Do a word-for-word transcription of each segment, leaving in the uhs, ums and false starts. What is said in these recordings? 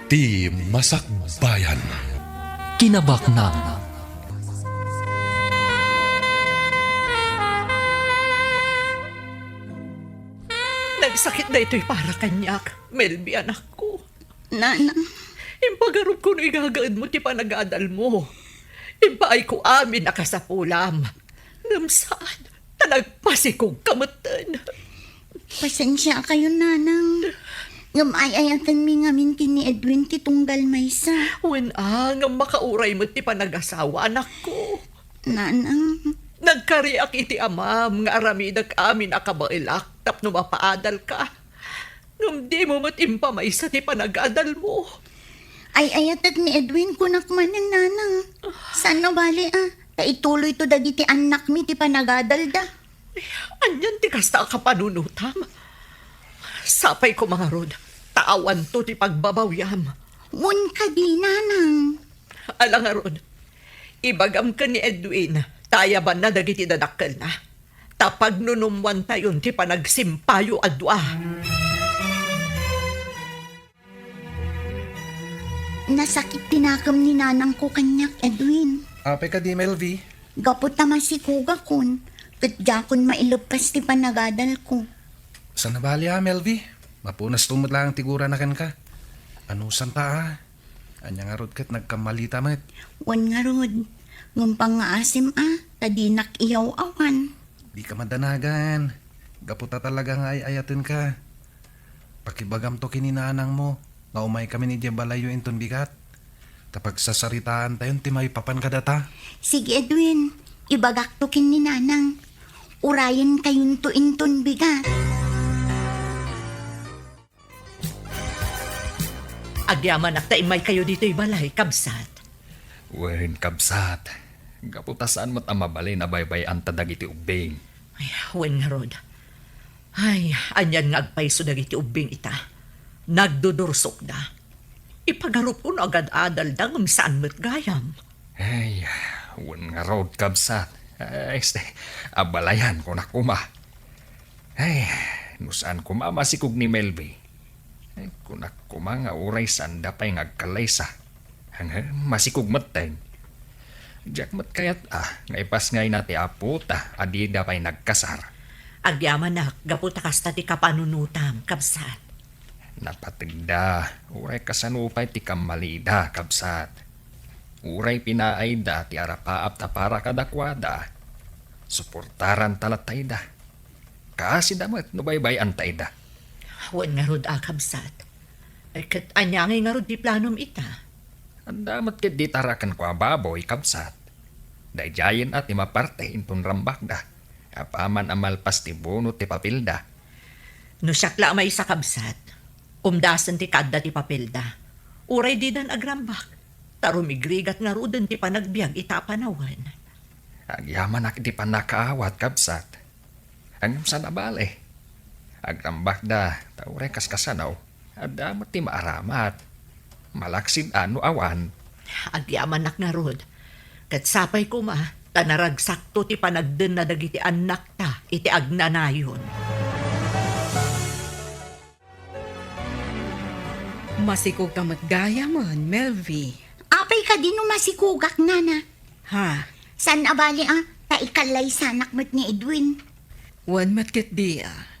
Ti Masakbayan. Kinabaknang. Nagsakit daytoy para kaniak, Melvi, anakko. Nanang. Impagarupko no igagaedmo ti panagadalmo. Impaayko amin a kasapulam. Ngem saan, ta nagpasikogka metten. Pasensiakayon, Nanang. Ngem ay-ayatenmi ngamin ken ni Edwin ti tunggal maysa. Wen a, ngem makauray met ti panagasawa, anakko. Nanang. Nagkariak iti amam nga aramidek amin a kabaelak tapno mapaadalka. Ngem dimo met impamaysa ti panagadalmo. Ay-ayatek ni Edwin, kunak manen, Nanang. Saan no bali, a? Ta ituloyto dagiti annakmi ti panagadalda. Anian ti kasta a kapanunotam? Sapay koma ngarud, ta awanto ti pagbabawiam. Wen kadi, Nanang. Ala ngarud, ibagam ken ni Edwin, ta ayabanna dagiti dadakkelna. Ta pagnunummoantayon ti panagsimpayo a dua. Nasakit ti nakem ni nanangko kaniak, Edwin. Apay kadi, Melvi? Gapu ta masikogakon, ket diakon maileppas ti panagadalko. Saan a bali a, Melvi. Mapunasto met laeng ti gurana kenka. Anusanta a. Ania ngarud ket nagkammalita met? Wen ngarud, ngem pangngaasim a, ta dinak iyaw-awan. Dika madanagan. Gapu ta talaga nga ay-ayatenka. Pakibagamto ken ni nanangmo nga umaykamin idiay balayyo inton bigat. Ta pagsasaritaantayon ti maipapan kadata. Sige, Edwin. Ibagakto ken ni nanang. Urayenkayonto inton bigat. Agyamanak ta immaykayo ditoy balay, kabsat. Wen, kabsat. Gapu ta saan met a mabalin a baybay-anta dagiti ubbing. Ay, wen ngarud. Ay, anian nga agpayso dagiti ubbing ita? Nagdudursokda. Ipagarupko no agad-adalda ngem saan met gayam. Ay, wen ngarud, kabsat. Ay, este, abalayan, kunak koma. Ay, no saan koma masikog ni Melvi. Ay, kunak koma nga uray saanda pay nga agkallaysa. Ngem masikog metten. Diak met kayat a nga ipasngayna ti apota a dida pay nagkasar. Agyamanak, gapu ta kasta ti kapanunotam, kabsat. Napategda, uray kasano pay ti kammalida, kabsat. Uray pinaayda ti arapaap ta para kadakuada, suportaranta latta ida. Kaasida met no baybay-anta ida. Wen ngarud a, kabsat. Eh, ket ania ngay ngarud ti planom ita? Adda met ketdi taraken kua baboy, kabsat. Daydiayen a ti maparte inton rambakda. Apaman a malpas ti bono ti papelda. No siak la a maysa, kabsat, umdasen ti kaadda ti papelda. Uray didan agrambak, ta rumigrigat ngaruden ti panagbiag ita a panawen. Agyamanak iti pannakaawat, kabsat. Ngem saan a bale. Agrambakda, ta uray kaskasano, adda met ti maaramat. Malaksid a no awan. Agyamanak ngarud. Ket sapay koma, ta naragsakto ti panagdenna dagiti annakta iti agnanayon. Masikogka met gayamen, Melvi. Apay kadi no masikogak, nana? Ha? Saan a bali a, ta ikallaysanak met ni Edwin. Wen met ketdi a.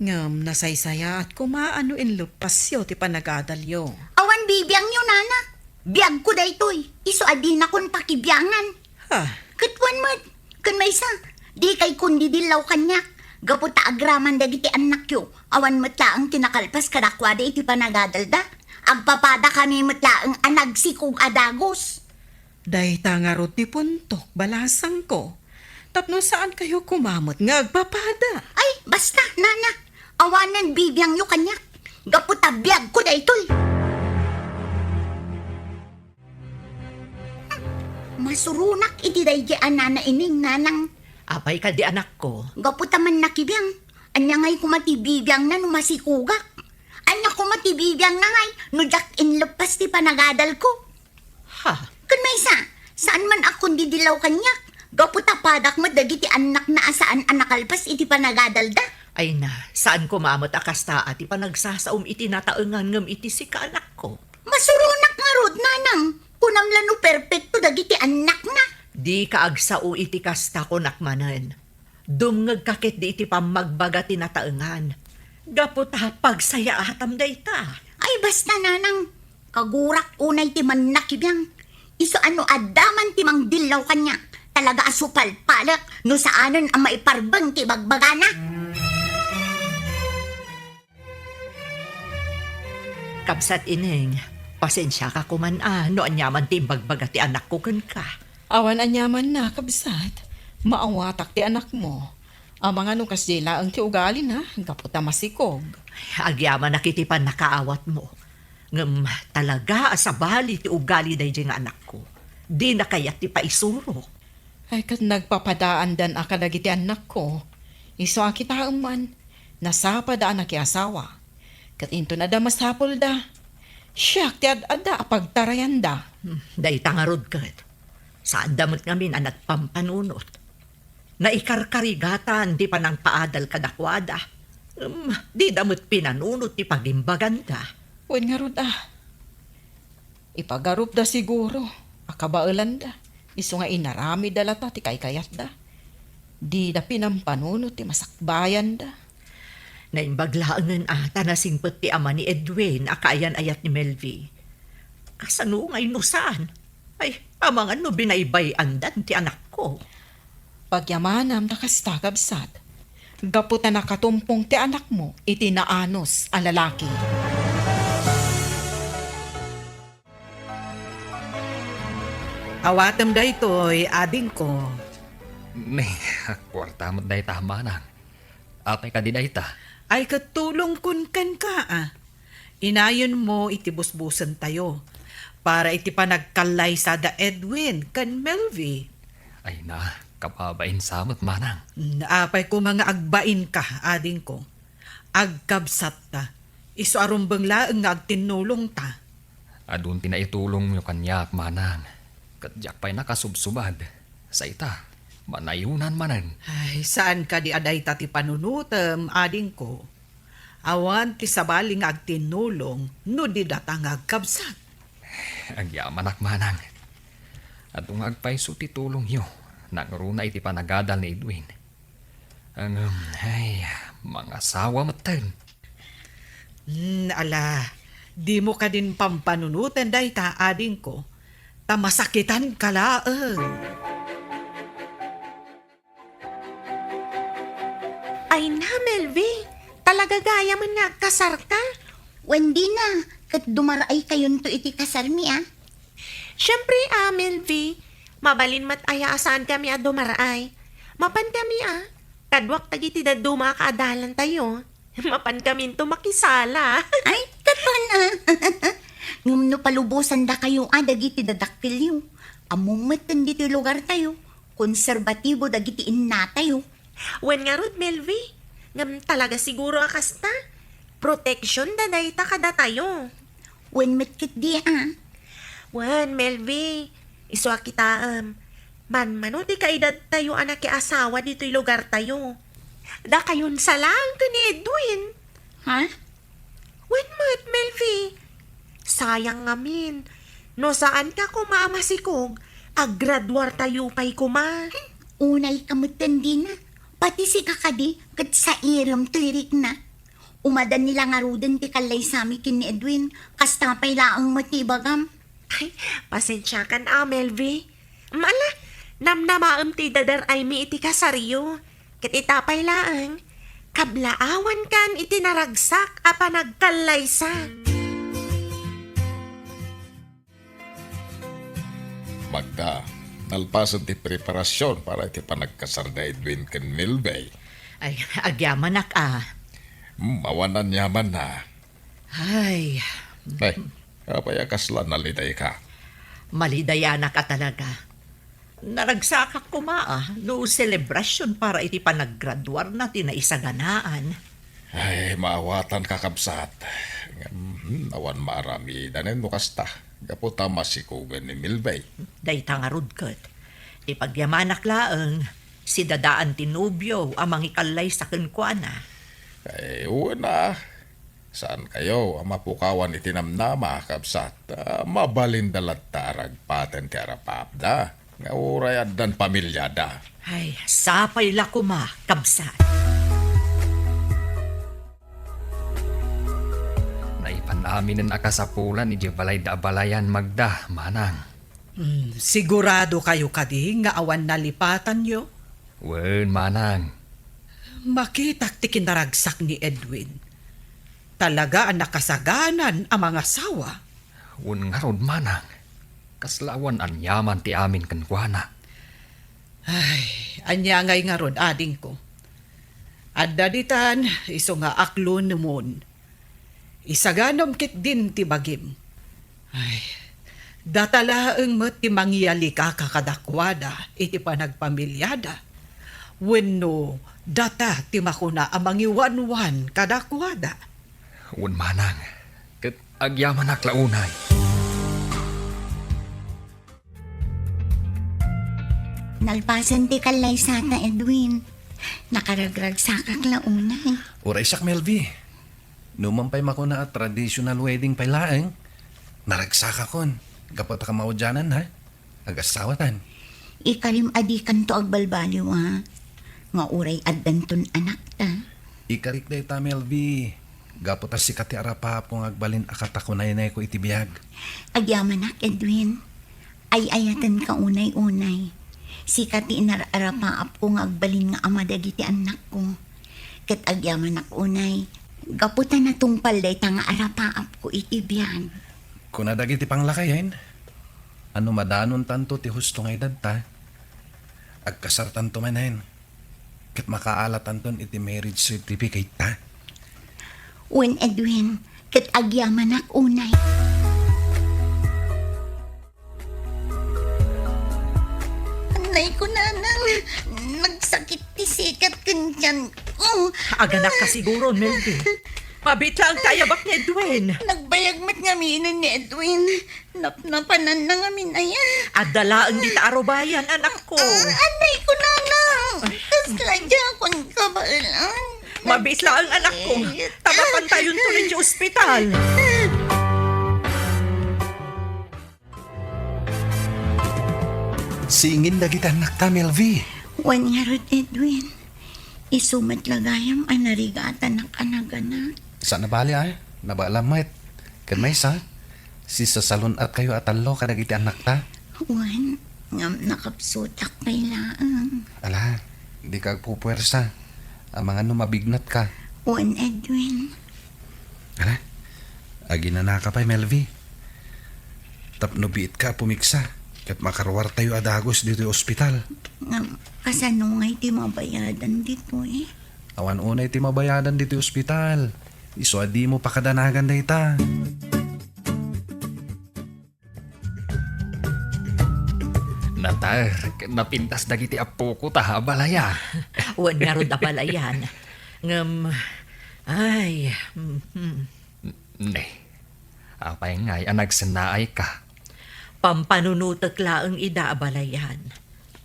Ngem nasaysayaat koma a no inleppasyo ti panagadalyo. Awan bibiangyo, nana. Biagko daytoy. Isu a dinakon pakibiangan. Ha? Ket wen met, ken maysa, dikay kon didillaw kaniak. Gapu ta agraman dagiti annakyo, awan met laeng ti nakalpas kadakuada iti panagadalda. Agpapadakami met laeng a nagsikog a dagus. Dayta ngarud ti puntok, balasangko. Tapno saankayo koma met nga agpapada. Ay, basta, nana. Awanen bibiangyo kaniak. Gapu ta biagko daytoy. Masuronak iti daydi a nana ining, nanang. Apay kadi, anakko? Gapu ta mannakibiang. Ania ngay koma ti bibiangna no masikogak? Ania koma ti bibiangna ngay no diak inleppas ti panagadalko? Ha? Ken maysa, saan man a kon didillaw kaniak. Gapu ta padak met dagiti annakna a saan a nakalpas iti panagadalda. Ay na, saan koma met a kasta a ti panagsasaom iti nataengan ngem iti sika, anakko. Masuronak ngarud, nanang. Kunam la no perpekto dagiti annakna. Dika agsao iti kasta, kunak manen. Dumngegka ketdi iti pammagbaga ti nataengan. Gapu ta pagsayaatam dayta. Ay, basta, nanang. Kagurak unay ti mannakibiang. Isu a no adda man ti mangdillaw kaniak, talaga a supalpalek no saanen a maiparbeng ti bagbagana. Kabsat Ineng, pasensiaka koman a no aniaman ti imbagbaga ti anakko kenka. Awan aniamanna, kabsat. Maawatak ti anakmo. Amangan no kasdiay laeng ti ugalina, gapu ta masikog. Agyamanak iti pannakaawatmo. Ngem talaga a sabali ti ugali daydiay nga anakko. Dina kayat ti paisurok. Ay, ket nagpapadaandan a kadagiti annakko. Isu a kitaem man, nasapada a nakiasawa. Ket inton adda masapulda, siak ti ad-adda a pagtarayanda. Hmm, dayta ngarud ket, saanda met ngamin a nagpampanunot. Naikarkarigatan ti panangpaadal kadakuada. Em, dida met pinanunot ti pagimbaganda. Wen ngarud a, ipagarupda siguro a kabaelanda, isu nga inaramidda latta ti kaykayatda. Dida pinampanunot ti masakbayanda. Naimbag laengen a ta nasingpet ti ama ni Edwin a kaayan-ayat ni Melvi. Kasano ngay no saan? Ay, amangan no binaybay-andan ti anakko. Pagyamanam ta kasta, kabsat. Gapu ta nakatumpong ti anakmo iti naanus a lalaki. Awatem daytoy, adingko. Ni, kuarta met dayta, manang. Apay kadi dayta? Ay, ket tulongkon kenka, a. Inayonmo iti busbusentayo para iti panagkallaysa da Edwin ken Melvi. Ay na, kababain sa met, manang. Mm, apay koma nga agbainka, adingko. Agkabsatta. Isu a rumbeng laeng nga agtinnulongta. Adun ti naitulongyo kaniak, manang. Ket diak pay nakasubsubad. Sa ita, manayonan manen. Ay, saan kadi a dayta ti panunutem, adingko? Awan ti sabali nga agtinnulong no di data nga agkabsat. Agyamanak, manang. Adu nga agpayso ti tulongyo, nangruna iti panagadal ni Edwin. Ngem, ay, mangasawa metten. Hmm, ala, dimo kadin pampanunoten dayta, adingko, ta masakitanka laeng. Ay na, Melvi, talaga gayamen nga agkasarka? Wen dina, ket dumaraay kayonto iti kasarmi, a. Siempre, a, Melvi, mabalin met aya a saankami a dumaraay. Mapankami, a, kaduak dagiti dadduma a kaadalantayo. Mapankaminto makisala. Ay, ket wen, a. Ngem no palubosandakayo a dagiti dadakkelyo, ammom metten ditoy lugartayo, konserbatibo dagiti innatayo. Wen ngarud, Melvi, ngem talaga siguro a kasta. Proteksionda dayta kadatayo. Wen met ketdi, a. Wen, Melvi, isu a kitaem, manmano ti kaedadtayo a nakiasawa ditoy lugartayo. Dakayon sa laeng ken ni Edwin. Ha? Wen met, Melvi. Sayang ngamin. No saanka koma a masikog, aggraduartayo pay koma. Unayka metten dina. Pati sika kadi, ket sairem toy rikna. Umadan ni la ngaruden ti kallaysami ken ni Edwin, kasta pay laeng met ti ibagam. Ay, pasensiakan a, Melvi. Ala, namnamaem ti idadar-aymi iti kasaryo. Ket ita pay laeng, kablaawankan iti naragsak a panagkallaysa. Magda, nalpasen ti preparasion para iti panagkasar da Edwin ken Melvi. Ay, agyamanak a. Hmm, awan aniamanna. Ay. Ay, apay a kasla nalidayka? Malidayanak a talaga. Naragsakak koma a no selebrasion para iti panaggraduarna ti naisaganaan. Ay, maawatanka, kabsat. Ngem, hmm, awan maaramidan no kasta, gapu ta masikogen ni Melvi. Dayta ngarud ket, ti pagyamanak laeng, sidadaan ti nobio a mangikallaysa kenkuana. Ay, wen a. Saankayo a mapukawan iti namnama, kabsat. Ah, mabalinda latta a ragpaten ti arapaapda, nga uray addan pamiliada. Ay, sapay la koma, kabsat. Naipan aminen a kasapulan idiay balayda a balayan, Magda, manang. Hmm, siguradokayo kadi nga awan nalipatanyo? Wen, manang. Makitak ti kinaragsak ni Edwin. Talaga a nakasaganan a mangasawa. Wen ngarud, manang. Kasla awan aniaman ti amin kenkuana. Ay, ania ngay ngarud, adingko? Adda ditan, isu nga aklonemon. Isaganam ketdin ti bagim. Ay, data laeng met ti mangiyalikaka kadakuada iti panagpamiliada. Wenno, data ti makuna a mangiwanwan kadakuada. Wen manang, ket agyamanak la unay. Nalpasen ti kallaysata, Edwin. Nakaragragsakak la unay. Uray siak, Melvi. Numan pay makuna a traditional wedding pay laeng, naragsakakon. Gapu ta kamaudianan, ha? Agasawatan. Ikarim a dikanto agbalbaliw, a, nga uray addanton anakta. Ikarik dayta, Melvi. Gapu ta sika ti arapaapko nga agbalin a katakunaynayko iti biag. Agyamanak, Edwin. Ay-ayatenka unay-unay. Sika ti inar-arapaapko nga agbalin nga ama dagiti annakko. Ket agyamanak unay, gapu ta natungpal dayta nga arapaapko iti biag. Kuna dagiti panglakayen, a no madanontanto ti husto nga edadta, agkasartanto manen, ket makaalatanton iti marriage certificate ta. Wen, Edwin, ket agyamanak unay. Nay ko, nanang, nagsakit ti sikat ken tiyan ko. Aganak ka siguro, Melvi. Mabiit laeng ti ayabak ni Edwin. Nagbayag met ngamin ni Edwin. Napnapananna ngamin aya. Adda laeng dita arubayan, anakko. Ah, anay ko, nanang. Kasla diakon kabaelan. Mabiit laeng, anakko. Ta mapantayonto iti ospital. Singin dagiti annakta, Melvi. Wen ngarud, Edwin. Isu met la gayam a narigatanak a naganak. Saan a bali, ay? Nabaelam met. Ken maysa, sisasalun-atkayo a tallo kadagiti annakta. Wen, ngem nakapsutak pay laeng. Ala, dika agpupuersa. Amangan no mabignatka. Wen, Edwin. Ala, aginanaka pay, Melvi. Tapno biitka a pumigsa, ket makaruartayo a dagus ditoy ospital. Ngem, kasano ngay ti mabayadan ditoy? Awan unay ti mabayadan ditoy ospital. Isu a dimo pakadanagan dayta. Natar, napintas dagiti appoko ta, abalayan. Wen ngarud, abalayan. Ngem, ay, mhm. Ne, apay ngay a nagsennaayka? Pampanunotek laeng ida, abalayan.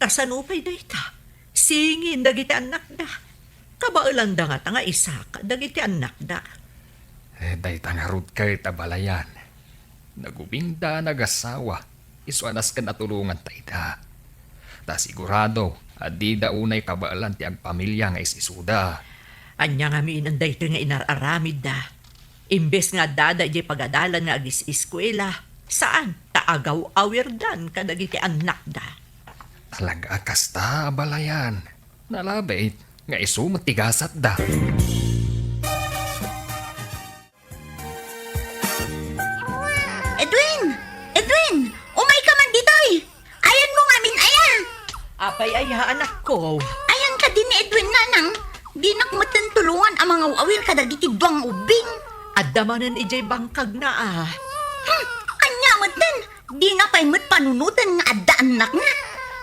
Kasano pay dayta? Singin dagiti annakda. Kabaelanda ngata nga isaka dagiti annakda. Eh, dayta ngarud ket, abalayan. Nagubingda a nagasawa, isu a nasken a tulonganta ida. Ta sigurado a dida unay kabaelan ti agpamilia nga is-isuda. Ania ngamin daytoy nga inar-aramidda? Imbes nga addada idiay pagadalan nga agis-eskuela, saan ta agaw-awirdan kadagiti annakda. Talaga a kasta, abalayan. Nalabit nga isu met ti gasatda. Edwin! Edwin! Umayka man ditoy! Ayanmo ngamin aya! Apay aya, anakko? Ayan kadi ni Edwin, nanang. Dinak metten tulongan a mangaw-awir kadagiti dua nga ubbing. Adda manen idiay bangkagna, a. Hmm, ania metten? Dina pay met panunoten nga adda annakna.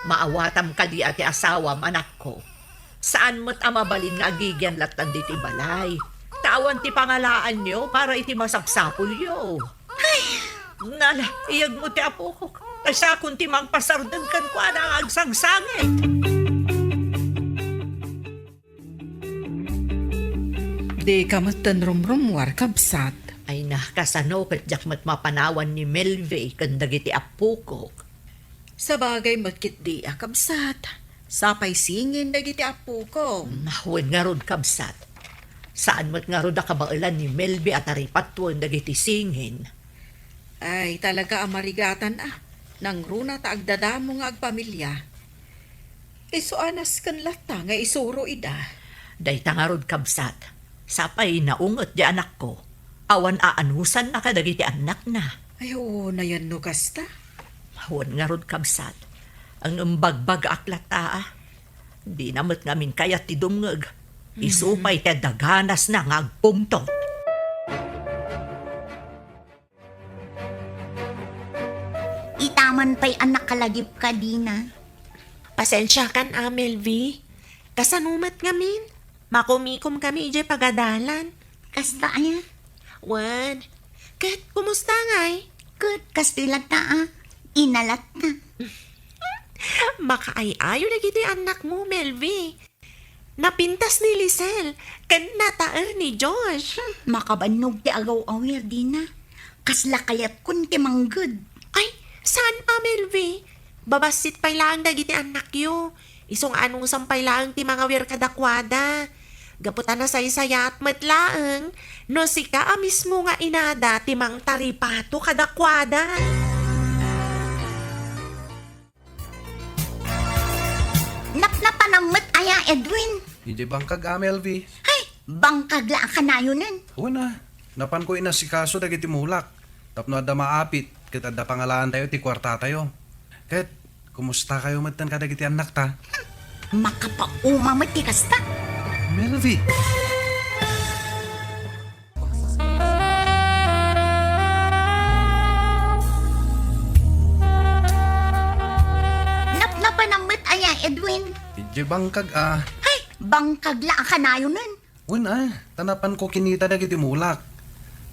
Maawatam kadi a ti asawam, anakko. Saan met a mabalin nga agigian lattan ditoy balay. Ta awan ti pangalaanyo para iti masapsapulyo. Ay! Nala, iyagmo ti apokok. Ta siakon ti mangpasardeng kenkuana nga agsangsangit. Dika metten rumrummuar, kabsat. Ay na, kasano ket diak met mapanawan ni Melvi ken dagiti appokok? Sabagay met ketdi a kabsat. Sapay singin dagiti appokok. Mm, wen ngarud, kabsat. Saan met ngarud a kabaelan ni Melvi a taripatuen dagiti singin. Ay, talaga a marigatan a. Nangruna ta agdadamo nga agpamilya. Isu a nasken latta nga isuro ida. Dayta ngarud, kabsat. Sapay naunget ti anakko. Awan aanusanna kadagiti annakna. Ay, oo, nayan no kasta. Wen ngarud, kabsat. Ngem bagbagaak latta a. Dina met ngamin kayat ti dumngeg. Isu pay ti adda ganasna nga agpungtot. Itaman pay a nakalagipka, Dina. Pasensiakan a, Melvi. Kasano met ngamin? Makumikom kami idiay pagadalan. Kasta aya? Wen. Ket, kumusta ngay? Ket, kasta latta a. Inalatta. Makaay-ayo dagiti annakmo, Melvi. Napintas ni Lisel, ken nataer ni Josh. Hmm, makabannog ti agaw-awir, Dina. Kasla kayatkon ti mangged. Ay, saan a, Melvi? Babassit pay laeng dagiti annakyo. Isu nga anusam pay laeng ti mangawir kadakuada. Gapu ta nasaysayaat met laeng no sika a mismo nga inada ti mangtaripato kadakuada. Napnapanam met aya, Edwin? Idiay bangkag a, Melvi. Ay, bangkag la a kanayonen. Wen a, napanko inasikaso dagiti mulak tapno adda maapit ket adda pangalaantayo ti kuartatayo. Ket, kumustakayo metten kadagiti annakta? Makapauma met ti kasta. Melvi! Napnapanam met aya, Edwin? Idiay bangkag a. Hay, bangkag la a kanayonen. Wen a, ta napanko kinita dagiti mulak.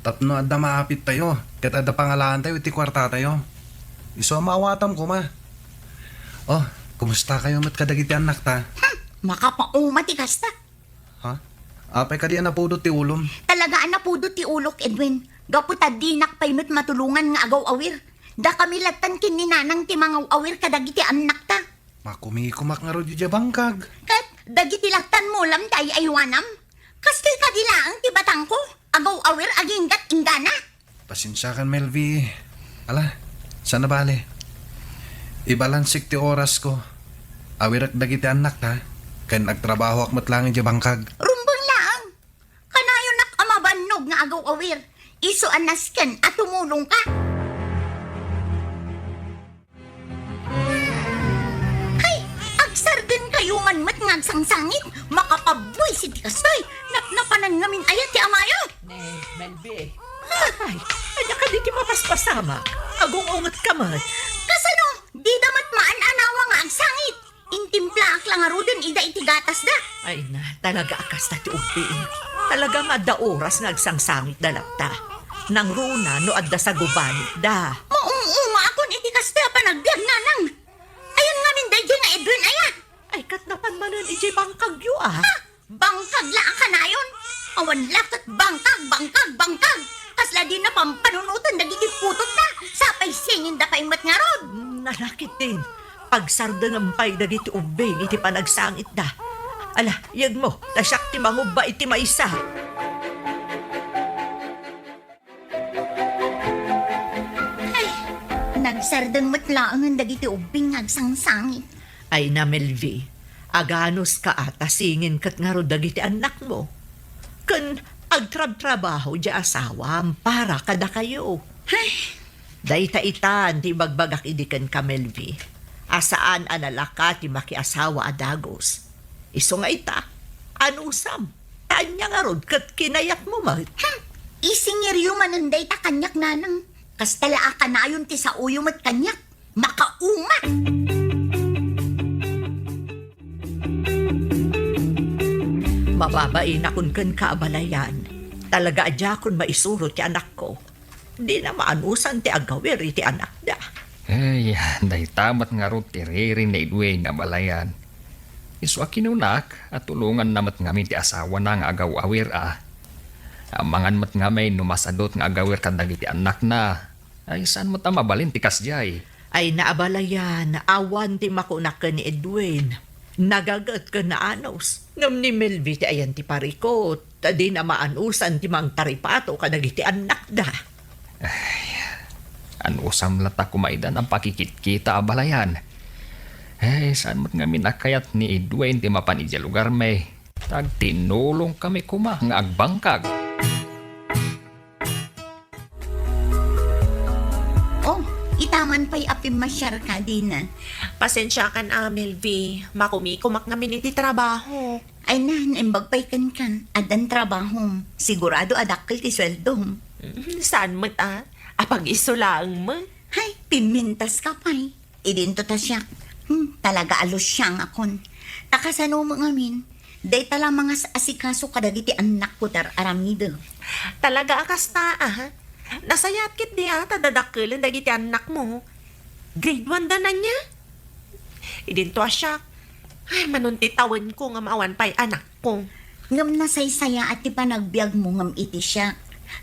Tapno adda maapittayo, ket adda pangalaantayo iti kuartatayo. Isu a maawatam koma. Oh, kumustakayo met kadagiti annakta? Hmm, makapauma ti kasta. Ha? Apay kadi a napudot ti ulom? Talaga a napudot ti ulok, Edwin. Gapu ta dinak pay met matulongan nga agaw-awir. Dakami lattan ken ni Nanang ti mangaw-awir kadagiti annakta. Makumikumak ngarud idiay bangkag. Ket dagiti lattan mulam ti ay-aywanam. Kastoy kadi laeng ti batangko. Agaw-awir aginggat inggana. Pasensiakan, Melvi. Ala, saan a bale. Ibalansek ti orasko. Awirek dagiti annakta, ken agtrabahoak met laeng idiay bangkag. Rumbeng laeng. Kanayonak a mabannog nga agaw-awir. Isu a nasken a tumulongka. Hay, agsardengkayo man met nga agsangsangit. Makapabuisit ti kastoy. Napnapanan ngamin aya ti amayo? Ne, Melvi. Ay, ania kadi ti mapaspasamak? Agung-ungetka met. Kasano? Dida met maan-anawa nga agsangit. Intimplaak la ngaruden ida iti gatasda. Ay na, talaga a kasta ti ubbing. Talaga nga adda oras nga agsangsangitda latta. Nangruna no adda sagubanitda. Maum-umaakon iti kasta a panagbiag, Nanang. Ayan ngamin daydiay nga Edwin aya? Ay, ket napan manen idiay bangkagyo a. Ha? Bangkag la a kanayon. Awan la ket bangkag, bangkag, bangkag. Kasla dina pampanunoten dagiti putotna. Sapay singinda pay met ngarud. Mm, nalakit din. Pagsardengem pay dagiti ubbing iti panagsangitda. Ala, yegmo, ta siak ti mangubba iti maysa. Ay, nagsardeng met laengen dagiti ubbing nga agsangsangit. Ay na, Melvi, aganuska a ta singin ket ngarud dagiti annakmo. Ken agtrabtrabaho diay asawam para kadakayo. Ay. Dayta itan ti ibagbagak idi kenka, Melvi, a saan a nalaka ti makiasawa a dagus. Isu nga ita, anusam, ta ania ngarud ket kinayatmo met. Hmm, isingiryo manen dayta kaniak, Nanang. Kasta la a kanayon ti saoyo met kaniak. Makauma! Mababainakon kenka a balayan. Talaga a diakon maisuro ti anakko. Dina maanusan ti agawir iti anakda. Ay, dayta met ngarud ti riri ni Edwin a balayan. Isu a kinunak a tulonganna met ngamin ti asawana nga agaw-awir a. Amangan met ngamin no masadut nga agawir kadagiti annakna. Ay, saan met a mabalin ti kasdiay? Ay, naabalayan, awan ti makunak ken ni Edwin. Nagaget ken naanus. Ngem ni Melvi ti ayan ti parikot, ta dina maanusan ti mangtaripato kadagiti annakda. Ay, anusam latta koma ida napakikitkita, abalayan. Ay, saan met ngamin a kayat ni Edwin ti mapan idiay lugarmi. Tagtinulongkami koma nga agbangkag. Oh, itaman pay a pimmasiarka, Dina. Pasensiakan a, Melvi. Makumikomak ngamin iti trabaho. Ay na, naimbag pay kenka. Addan trabahom. Sigurado a dakkel ti sueldom. Mm, saan met a? Apag-isu laeng met. Hay, pimmintaska pay. Idinto ta siak. Hmm, talaga a lusiangakon. Ta kasano met ngamin, dayta la mangas-asikaso kadagiti annakko ti ar-aramidek. Talaga a kasta, a? Nasayaat ketdi a ta dadakkelen dagiti annakmo. Grade one da ania? Idinto a siak. Ay, mano ti tawenko ngem awan pay anak. Ko. Ngem nasaysayaat ti panagbiagmo ngem iti siak.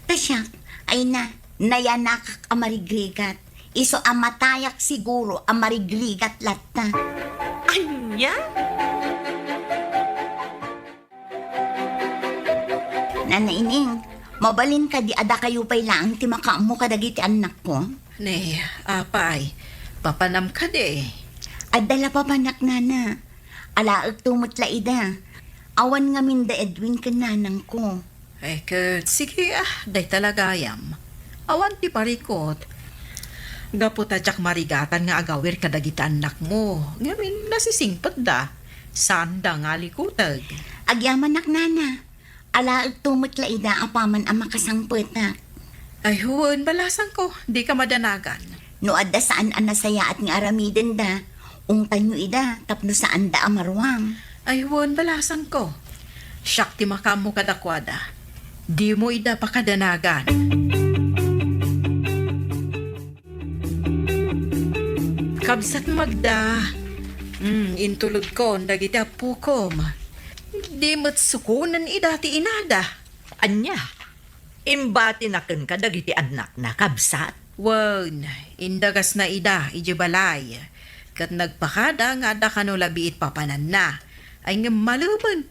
Ta siak, ay na, nayanakak a marigrigat. Isu a matayak siguro a marigrigat latta. Ania? Nana Ining, mabalin kadi a dakayo pay laeng ti makaammo kadagiti annakko? Ne, apay, papanam kadi? Adda la papanak, nana. Alaekto met la ida. Awan ngamin da Edwin ken nanangko. Ay, ket sige, a, dayta la gayam. Awan ti parikot. Gapu ta diak marigatan nga agawir kadagiti annakmo. Ngamin, nasisingpetda. Saanda nga likuteg. Agyamanak, nana. Alaekto met la ida apaman a makasangpetak. Ay, wen, balasangko, dika madanagan. No adda saan a nasayaat nga aramidenda, ungtanyo ida tapno saanda a maruam. Ay, wen, balasangko. Siak ti makaammo kadakuada. Dimo ida pakadanagan. Kabsat Magda, mm, intulodkon dagiti appokom. Di met sukonen ida ti inada. Ania? Imbatina kenka dagiti annakna, kabsat? Wen, indagasna ida idiay balay. Ket nagpakada nga adda kano la biit papananna. Ay ngem malemen,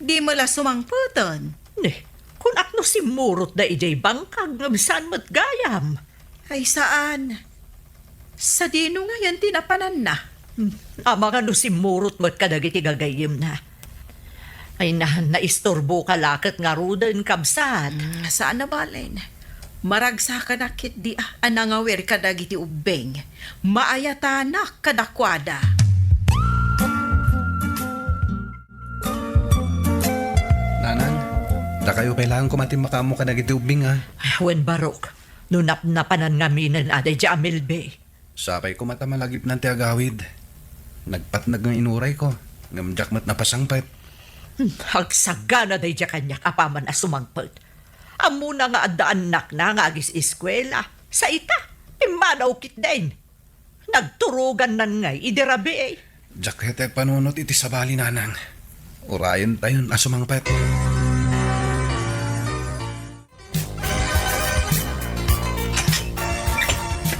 di met la sumangpeten. Ne, kunak no simmurotda idiay bangkag ngem saan met gayam. Ay, saan. Sadino ngayen ti napananna? Hmm, amangan no simmurot met kadagiti gagayyemna. Ay na, naisturboka la ket ngaruden, kabsat. Hmm, saan a balen. Maragsakanak ketdi a, a nangawir kadagiti ubbing. Maayatanak kadakuada. Nanang, dakayo pay laeng koma ti makaammo kadagiti ubbing, a. Wen, Barok, no napnapanan ngaminen a daydiay a Melvi. Sapay koma ta malagipnan ti agawid. Nagpatnag nga inurayko, ngem diak met napasangpet. Hmm, agsagana daydiay kaniak apaman a sumangpet. Ammona nga adda annakna nga agis-eskuela. Sa ita, pimmanaw ketdin. Nagturogannan ngay idi rabii. Diak ket agpanunot iti sabali, nanang. Urayentayon a sumangpet.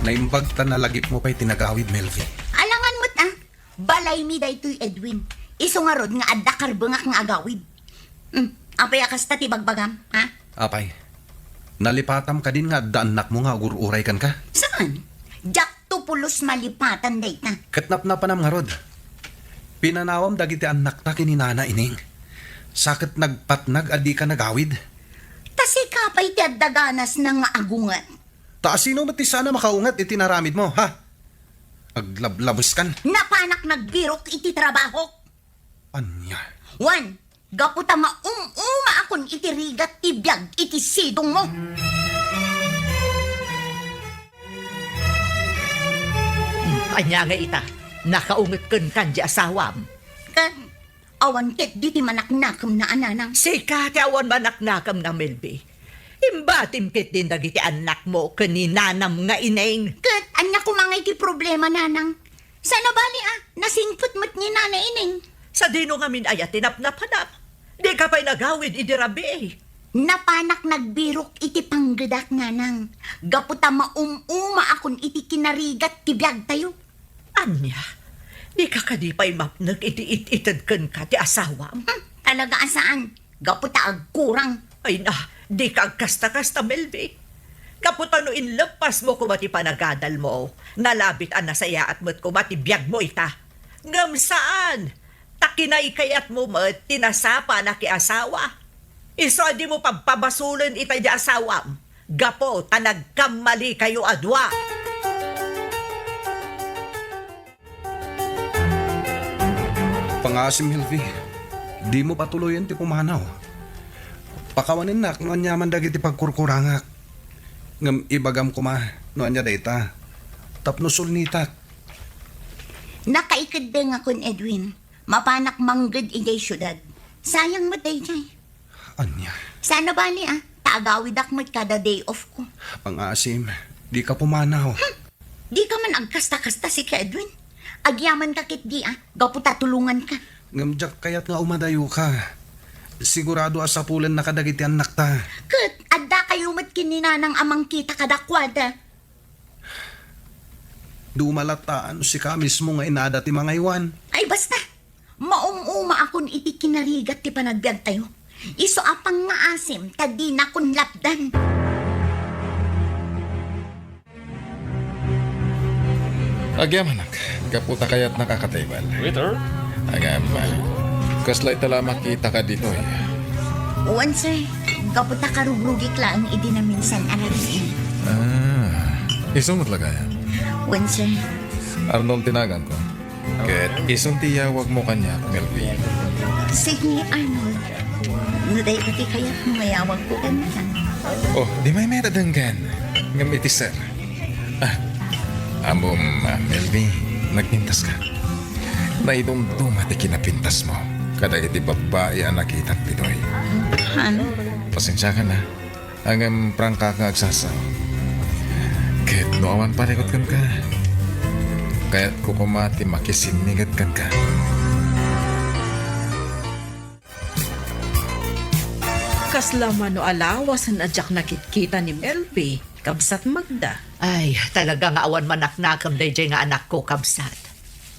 Naimbag ta nalagipmo pay ti nagawid, Melvi. Alangan met, a. Balaymi daytoy, Edwin. Isu ngarud nga adda karbengak nga agawid. Hmm, apay a kasta ti bagbagam, ha? Apay, nalipatam kadin nga adda annakmo nga agur-uray kenka? Saan? Diakto pulos malipatan dayta. Ket napnapanam ngarud. Pinanawam dagiti annakta ken ni Nana Ining. Sa ket nagpatnag a dika nagawid. Ta sika pay ti adda ganasna nga agunget. Ta asino met ti saan a makaunget iti naramidmo, ha? Aglablabeskan. Napanak nagbirok iti trabahok. Ania? Wen, gapu ta maum-umaakon iti rigat ti biag iti sidongmo. Ania nga ita, nakaunget kenka ti asawam? Ket awan ketdi ti manaknakemna a nanang. Sika ti awan manaknakemna, Melvi. Imbatim ketdin dagiti annakmo ken ni nanam nga Ining. Ket ania koma ngay ti problema, nanang? Saan a bali a nasingpet met ni Nana Ining. Sadino ngamin aya ti napnapanam? Dika pay nagawid idi rabii. Napanak nagbirok iti panggedak, nanang, gapu ta maum-umaakon iti kinarigat ti biagtayo. Ania? Dika kadi pay mapnek iti it-ited kenka ti asawam? Hmm, talaga a saan. Gapu ta agkurang. Ay na, dika agkasta-kasta, Melvi. Gapu ta no inleppasmo koma ti panagadalmo, nalabit a nasayaat met koma ti biagmo ita. Ngem saan, ta kinaykayatmo met ti nasapa a nakiasawa. Isu a dimo pagpabasolen ita ti asawam, gapu ta nagkammalikayo a dua. Pangaasim, Melvi, dimo patuloyen ti pumanaw. Pakawanennak no aniaman dagiti pagkurkurangak. Ngem ibagam koma no ania dayta. Tapno sulnitak. Nakaikeddengakon, Edwin. Mapanak mangged idiay siudad. Sayang met daydiay. Ania? Saan a bali, a, ta agawidak met kada day off ko. Pangaasim, dika pumanaw. Hmm. Dika man agkasta-kasta, sika, Edwin. Agyamanka ketdi, a, gapu ta tulonganka. Ngem diak kayat nga umadayoka. Sigurado a sapulenna kadagiti annakta. Ket addakayo met ken ni nanang a mangkita kadakuada. Dumalatta no sika mismo nga inada ti mangaywan. Ay, basta! Maum-umaakon iti kinarigat ti panagbiagtayo. Isu a pangngaasim ta dinakon lapdan. Agyamanak, gapu ta kayatnak a katable. Waiter? Agam, kasla ita la makitaka ditoy? Wen, sir. Gapu ta karugrugik laeng idi naminsan a rabii. Ah, isu met la gayam? Wen, sir. Arnold ti naganko. Ket isun ti iyawagmo kaniak, Melvi. Sige, Arnold. No dayta ti kayatmo nga iyawagko kenka. Oh, di maymay ta denggen. Ngem iti sir. Ah, ammom, ah, Melvi, nagpintaska. Naidumduma ti kinapintasmo kadagiti babbai a nakitak ditoy. Han? Pasensiakan, a. Ngem prangkak nga agsasao. Ket no awan parikut kenka, kayatko koma ti makisinniget kenka. Kasla mano a lawasen a diak nakitkita ni Melvi, Kabsat Magda? Ay, talaga nga awan manaknakam daydiay nga anakko, Kabsat.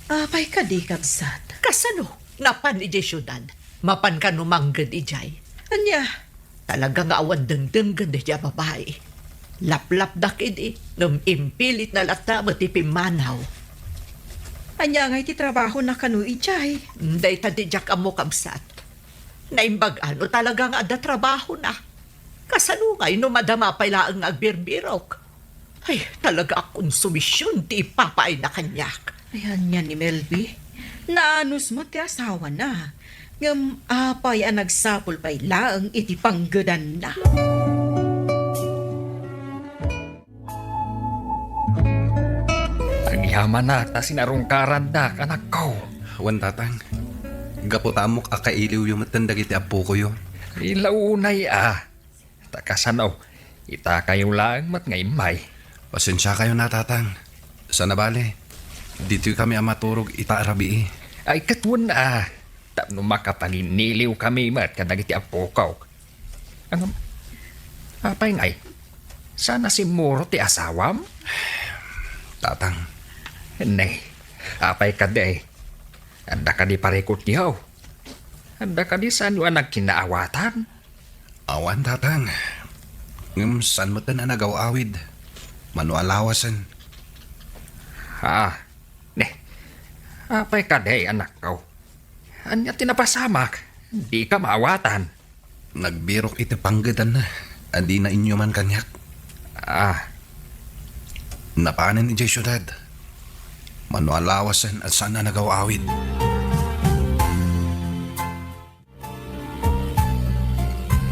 Apay kadi, Kabsat? Kasano? Napan idiay siudad? Mapan kano mangged idiay? Ania? Talaga nga awan dengdenggen daydiay a babai. Laplapdak idi, ngem impilitna latta met ti pimmanaw. Ania ngay ti trabahona kano idiay? Dayta ti diak ammo, Kabsat. Naimbag-an no talaga nga adda trabahona. Kasano ngay no madama pay laeng nga agbirbirok? Ay, talaga a konsumision ti ipapaayna kaniak. Ay, ania ni Melvi? Naanus met ti asawana. Ngem apay a nagsapul pay laeng iti panggedanna? Agyamanak ta sinarungkarandak, anakko. Wen, Tatang. Gapu ta ammok a kailiwyo metten dagiti appokoyo. Ilaunay a. Ta kasano, itakayo laeng met nga immay. Pasensiakayon a, Tatang. Saan a bale, ditoykami a maturog ita a rabii. Ay, ket wen a, tapno makapanginniliwkami met kadagiti appokok. Ngem, apay ngay, saan a simmurot ti asawam? Tatang. Ne, apay kadi? Adda kadi parikutyo? Adda kadi saanyo a nagkinaawatan? Awan, Tatang. Ngem saan metten a nagaw-awid. Mano a lawasen. Ah, ne. Apay kadi, anakko? Ania ti napasamak? Dika maawatan. Nagbirok iti panggedanna a dina inyuman kaniak. Ah. Napanen idiay siudad. Mano a lawasen a saan a nagaw-awid.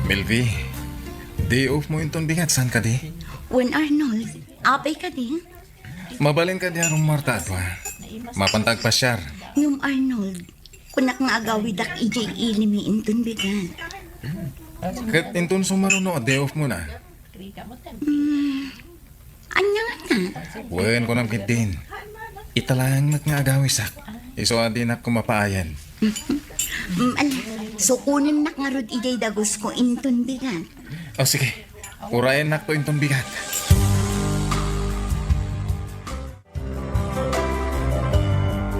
Melvi, day off mo inton bigat, saan kadi? Wen, Arnold, apay kadi? Mabalin kadi a rummuarta, adua? Mapanta agpasiar. Ngem, Arnold, kunak nga agawidak idiay ili mi inton bigat. Ket inton sumaruno, day off mo na. Hmm, ania ngata? Wen, kunam ketdin. Ita laeng met nga agawisak. Isu a dinak koma paayen. Mm, ala. Sukonennak ngarud idiay dagusko inton bigat. O, sige. Urayennakto inton bigat.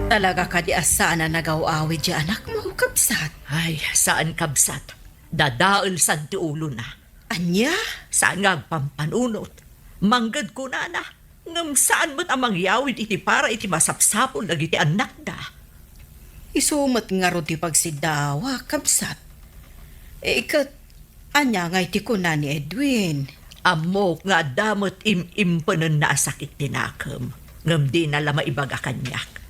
Talaga kadi a saan a nagaw-awid ti anakmo, kabsat? Ay, saan, kabsat. Dadaelsan ti ulona. Ania? Saan nga agpampanunot. Mangged kunana, ngem saan met a mangyawid iti para iti masapsapul dagiti annakda. Isu met ngarud ti pagsiddaawak, kabsat. E, ket ania ngay ti kuna ni Edwin? Ammok nga adda met im-impenenna a sakit ti nakem, ngem dina la maibaga kaniak.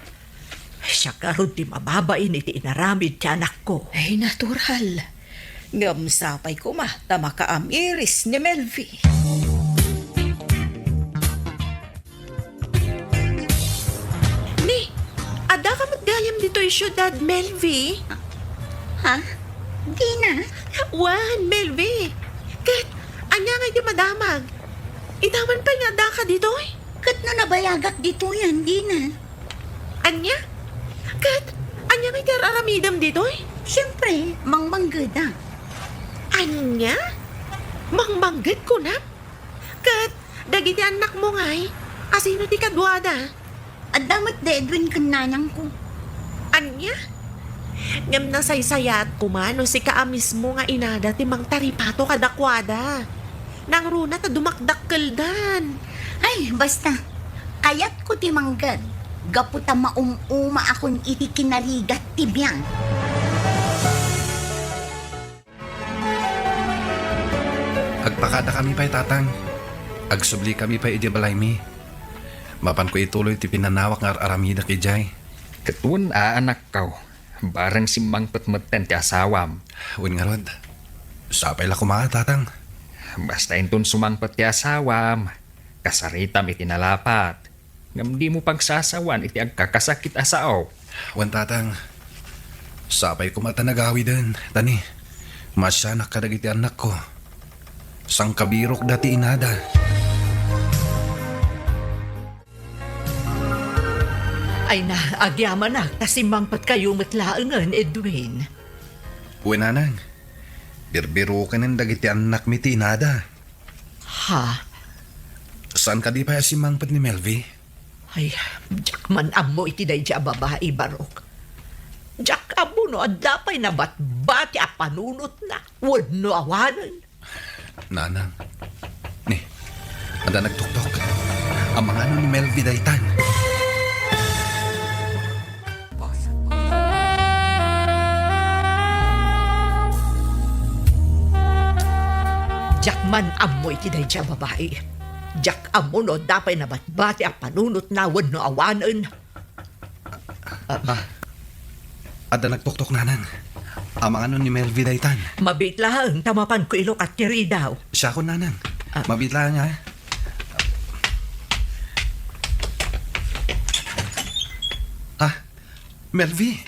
Siak ngarud ti mababain iti inaramid ti anakko. Ay, natural. Ngem sapay koma ta makaamiris ni Melvi. Ni, addaka met gayam ditoy siudad, Melvi? Ha? Dina? Wen, Melvi. Ket, ania ngay ti madamag? Idaman pay nga addaka ditoy? Ket no nabayagak ditoy, dina. Ania? Ket, ania ngay ti ar-aramidem ditoy? Siempre, mangmanggeda. Ania? Mangmangged kunam? Ket dagiti annakmo ngay, asino ti kaduada? Adda met da Edwin ken nanangko. Ania? Ngem nasaysayaat koma no sika a mismo nga inada ti mangtaripato kadakuada. Nangruna ta dumakdakkeldan. Ay, basta. Kayatko ti mangged gapu ta maum-umaakon iti kinarigat ti biag. Agpakadakami pay, Tatang. Agsublikami pay idiay balaymi. Mapanko ituloy ti pinannawak nga ar-aramidek idiay. Ket wen a, anakko, bareng simmangpet metten ti asawam. Wen ngarud, sapay la koma, Tatang. Basta inton sumangpet ti asawam, kasaritam iti nalapat. Ngem dimo pagsasawan iti agkakasakit a sao. Wen, Tatang, sapay koma ta nagawiden, ta ni, maasianak kadagiti annakko. Sangkabirokda ti inada. Ay na, agyamanak ta simmangpetkayo met laengen, Edwin. Wen, Nanang, birbiroken dagiti annakmi ti inada. Ha? Saan kadi pay a simmangpet ni Melvi? Ay, diak man ammo iti daydi a babai, Barok. Diak ammo no adda pay nabatbati a panunotna wenno awanen. Nanang, ni, adda nagtuktok. Amangan no ni Melvi daytan. Diak man ammo iti daydi a babai. Diak ammo no adda pay nabatbati a panunotna wenno awanen. Ah, adda nagtuktok, Nanang. Amangan no ni Melvi daytan. Mabiit laeng ta mapanko ilok at tiridaw. Siakon, Nanang. Ah. Mabiit laeng, ha? Ha? Melvi,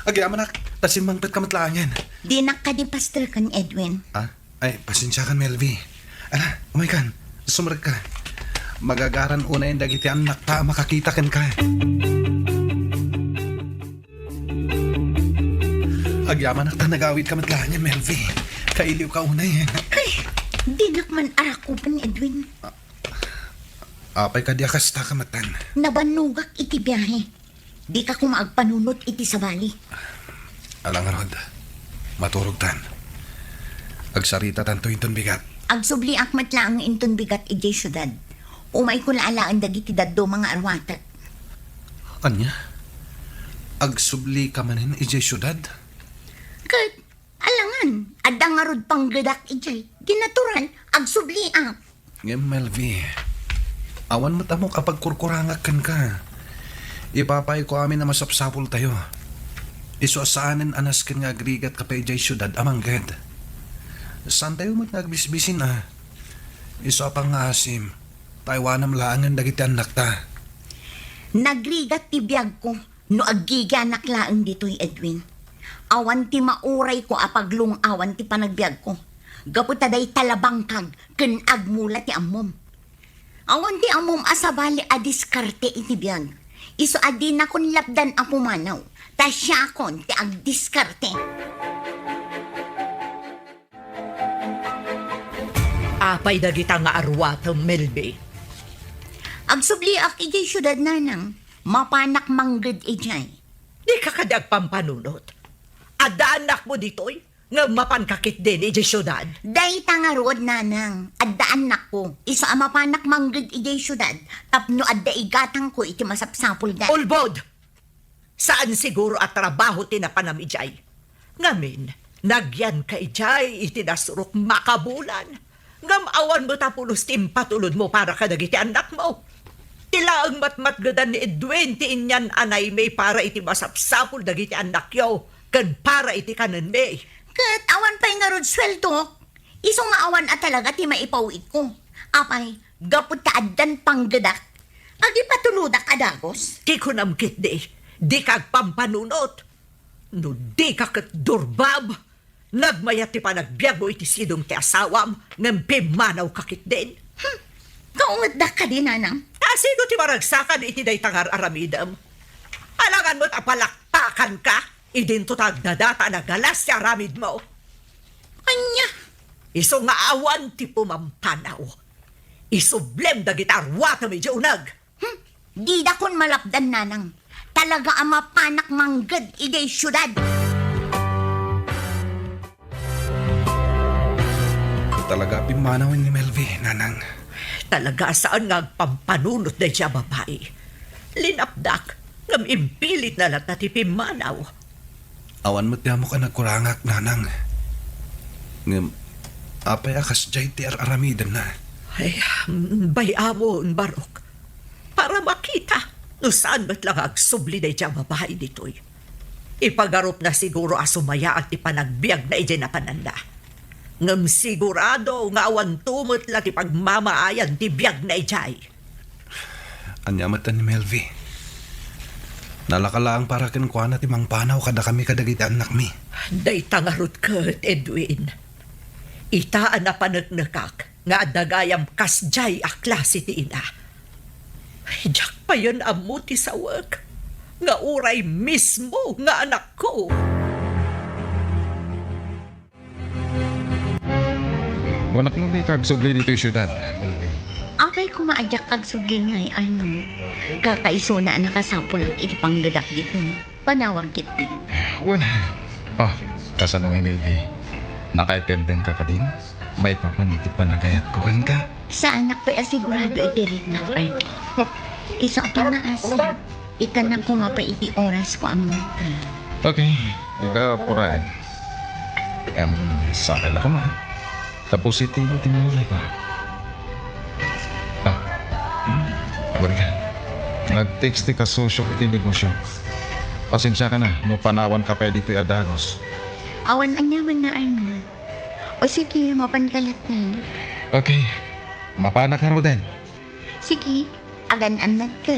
agyamanak, ta simmangpetka met laengen. Dinak kadi pasterken, Edwin. Ah? Ay, pasensiakan, Melvi. Ala, umaykan, sumrekka. Magagaran unayen dagiti annakta a makakita kenka. Agyamanak ta nagawidka met laengen, Melvi. Kailiwka unayen. Ay, dinak man arakuben, Edwin. Apay kadi a kasta ka metten? Nabannogak iti biahe. Dika koma agpanunot iti sabali. Ala ngarud, maturogtan. Agsaritatanto inton bigat. Agsubliak met laeng inton bigat idiay siudad. Umayko la alaen dagiti dadduma nga aruatek. Ania? Agsublika manen idiay siudad? Ket Alangan, adda ngarud panggedak idiay. Di natural, agsubliak. Ngem, Melvi, awan met ammok a pagkurkurangak kenka. Ipapayko amin a masapsapultayo. Isu a saanen a nasken nga agrigatka pay idiay siudad a mangged. Saantayo met nga agbisbisin a. Isu a pangngaasim, ta aywanam laengen dagiti annakta. Nagrigat ti biagko. No aggigianak laeng ditoy, Edwin, awan ti maurayko a paglung-awan ti panagbiagko, gapu ta dayta la bangkag ken agmula ti ammom. Awan ti ammom a sabali a diskarte iti biag. Isu a dinakon lapdan a pumanaw, ta siakon ti agdiskarte. Apay dagita nga aruatem, Melvi? Agsubliak idiay siudad, Nanang. Mapanak mangged idiay. Dika kadi agpampanunot. Adda annakmo ditoy, ngem mapanka ketdin idiay siudad. Dayta ngarud, Nanang. Adda annakko. Isu a mapanak mangged idiay siudad tapno adda igatangko iti masapsapulda. Ulbod! Saan siguro a trabaho ti napanam idiay. Ngamin, nagyanka idiay iti nasurok makabulan. Ngem awan met a pulos ti impatulodmo para kadagiti annakmo. Ti laeng matmatgedan ni Edwin ti inyan-anaymi para iti masapsapul dagiti annakyo ken para iti kanenmi. Ket awan pay ngarud sueldok. Isu nga awan a talaga ti maipawidko. Apay, gapu ta addan panggedak, agipatulodak a dagus? Ti kunam ketdi, dika agpampanunot. No dika ket durbab, nagmayat ti panagbiagmo iti sidong ti asawam, ngem pimmanawka ketdin. Hmm. Kaungetdak kadi, Nanang? Ta sino ti maragsakan iti dayta nga ar-aramidem? Alangan met a palakpakanka idinto ta agdadata a nagalas ti aramidmo. Ania? Isu nga awan ti pumampanaw. Isublem dagiti aruatem idiay uneg. Hmm, didakon malapdan, Nanang. Talaga a mapanak mangged idiay siudad. Talaga a pimmanaw ni Melvi, Nanang. Talaga a saan nga agpampanunot daydiay a babai. Linapdak, ngem impilitna latta ti pimmanaw. Awan met ti ammok a nagkurangak, Nanang. Ngem, apay a kasdiay ti ar-aramidenna? Ay, bay-amon, Barok. Para makita, no saan met la nga agsubli daydiay a babai ditoy. Ipagarupna siguro a sumayaat ti panagbiagna idiay napananna. Ngem sigurado nga awanto met la ti pagmamaayan ti biagna idiay. Ania met ni Melvi? Nalaka laeng para kenkuana ti mangpanaw kadakami kadagiti annakmi. Dayta ngarud ket, Edwin. Ita a napaneknekak nga adda gayam kasdiay a klase ti ina. Diak payen ammo ti sawek nga uray mismo nga anakko. Kunak no dika agsubli ditoy siudad. Apay koma a diak agsubli ngay, Arnold? Kakaisuna a nakasapulak iti panggedak ditoy. Panawag ketdi. Wen, oh, kasano ngay, Melvi? Nakaitedengka kadin? Maipapan iti panagayatko kenka. Saanak pay a sigurado iti riknak, Arnold. Isu a pinaas. Ikana koma pay iti orasko a mangted. Okay, dika apuraen. Em, sakay la koma. Ta positibo ti muli ko. Ah, hmm, balikan. Nag-text ti kasosio iti negosio. Pasensiaka na no panawanka pay ditoy a dagus. Awan aniamanna, Arnold. O sige, mapanka latta. Okay. Mapanak ngaruden. Sige, agan-annadka.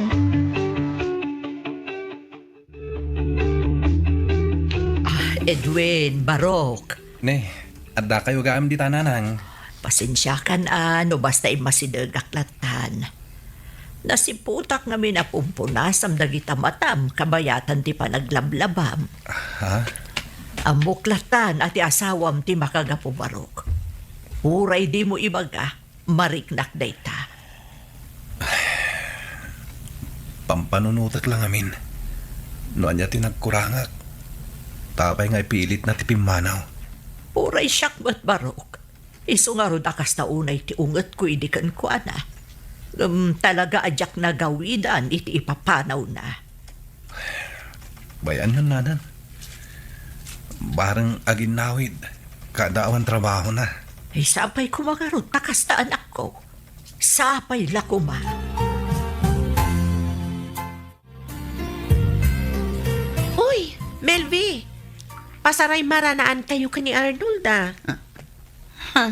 Ah, Edwin, Barok. Ne, addakayo gayam dita, Nanang. Pasensiakan a no basta immasidegak lattan. Nasiputak ngamin a pumpunasam dagita matam kabayatan ti panaglablabam. Ha? Ammok lattan a ti asawam ti makagapu, Barok. Uray dimo ibaga, mariknak dayta. Pampanunotek la ngamin. No ania ti nagkurangak, ta apay nga ipilitna ti pimmanaw? Uray siak met, Barok. Isu ngarud a kasta unay ti ungetko idi kenkuana. Ngem talaga a diak nagawidan iti ipapanawna. Bay-anyon, Nanang. Bareng aginnawid, kada awan trabahona. Ay, sapay koma ngarud ta kasta, anakko. Sapay la koma. Uy, Melvi! Pasaray maranaankayo ken ni Arnold, a. Ha?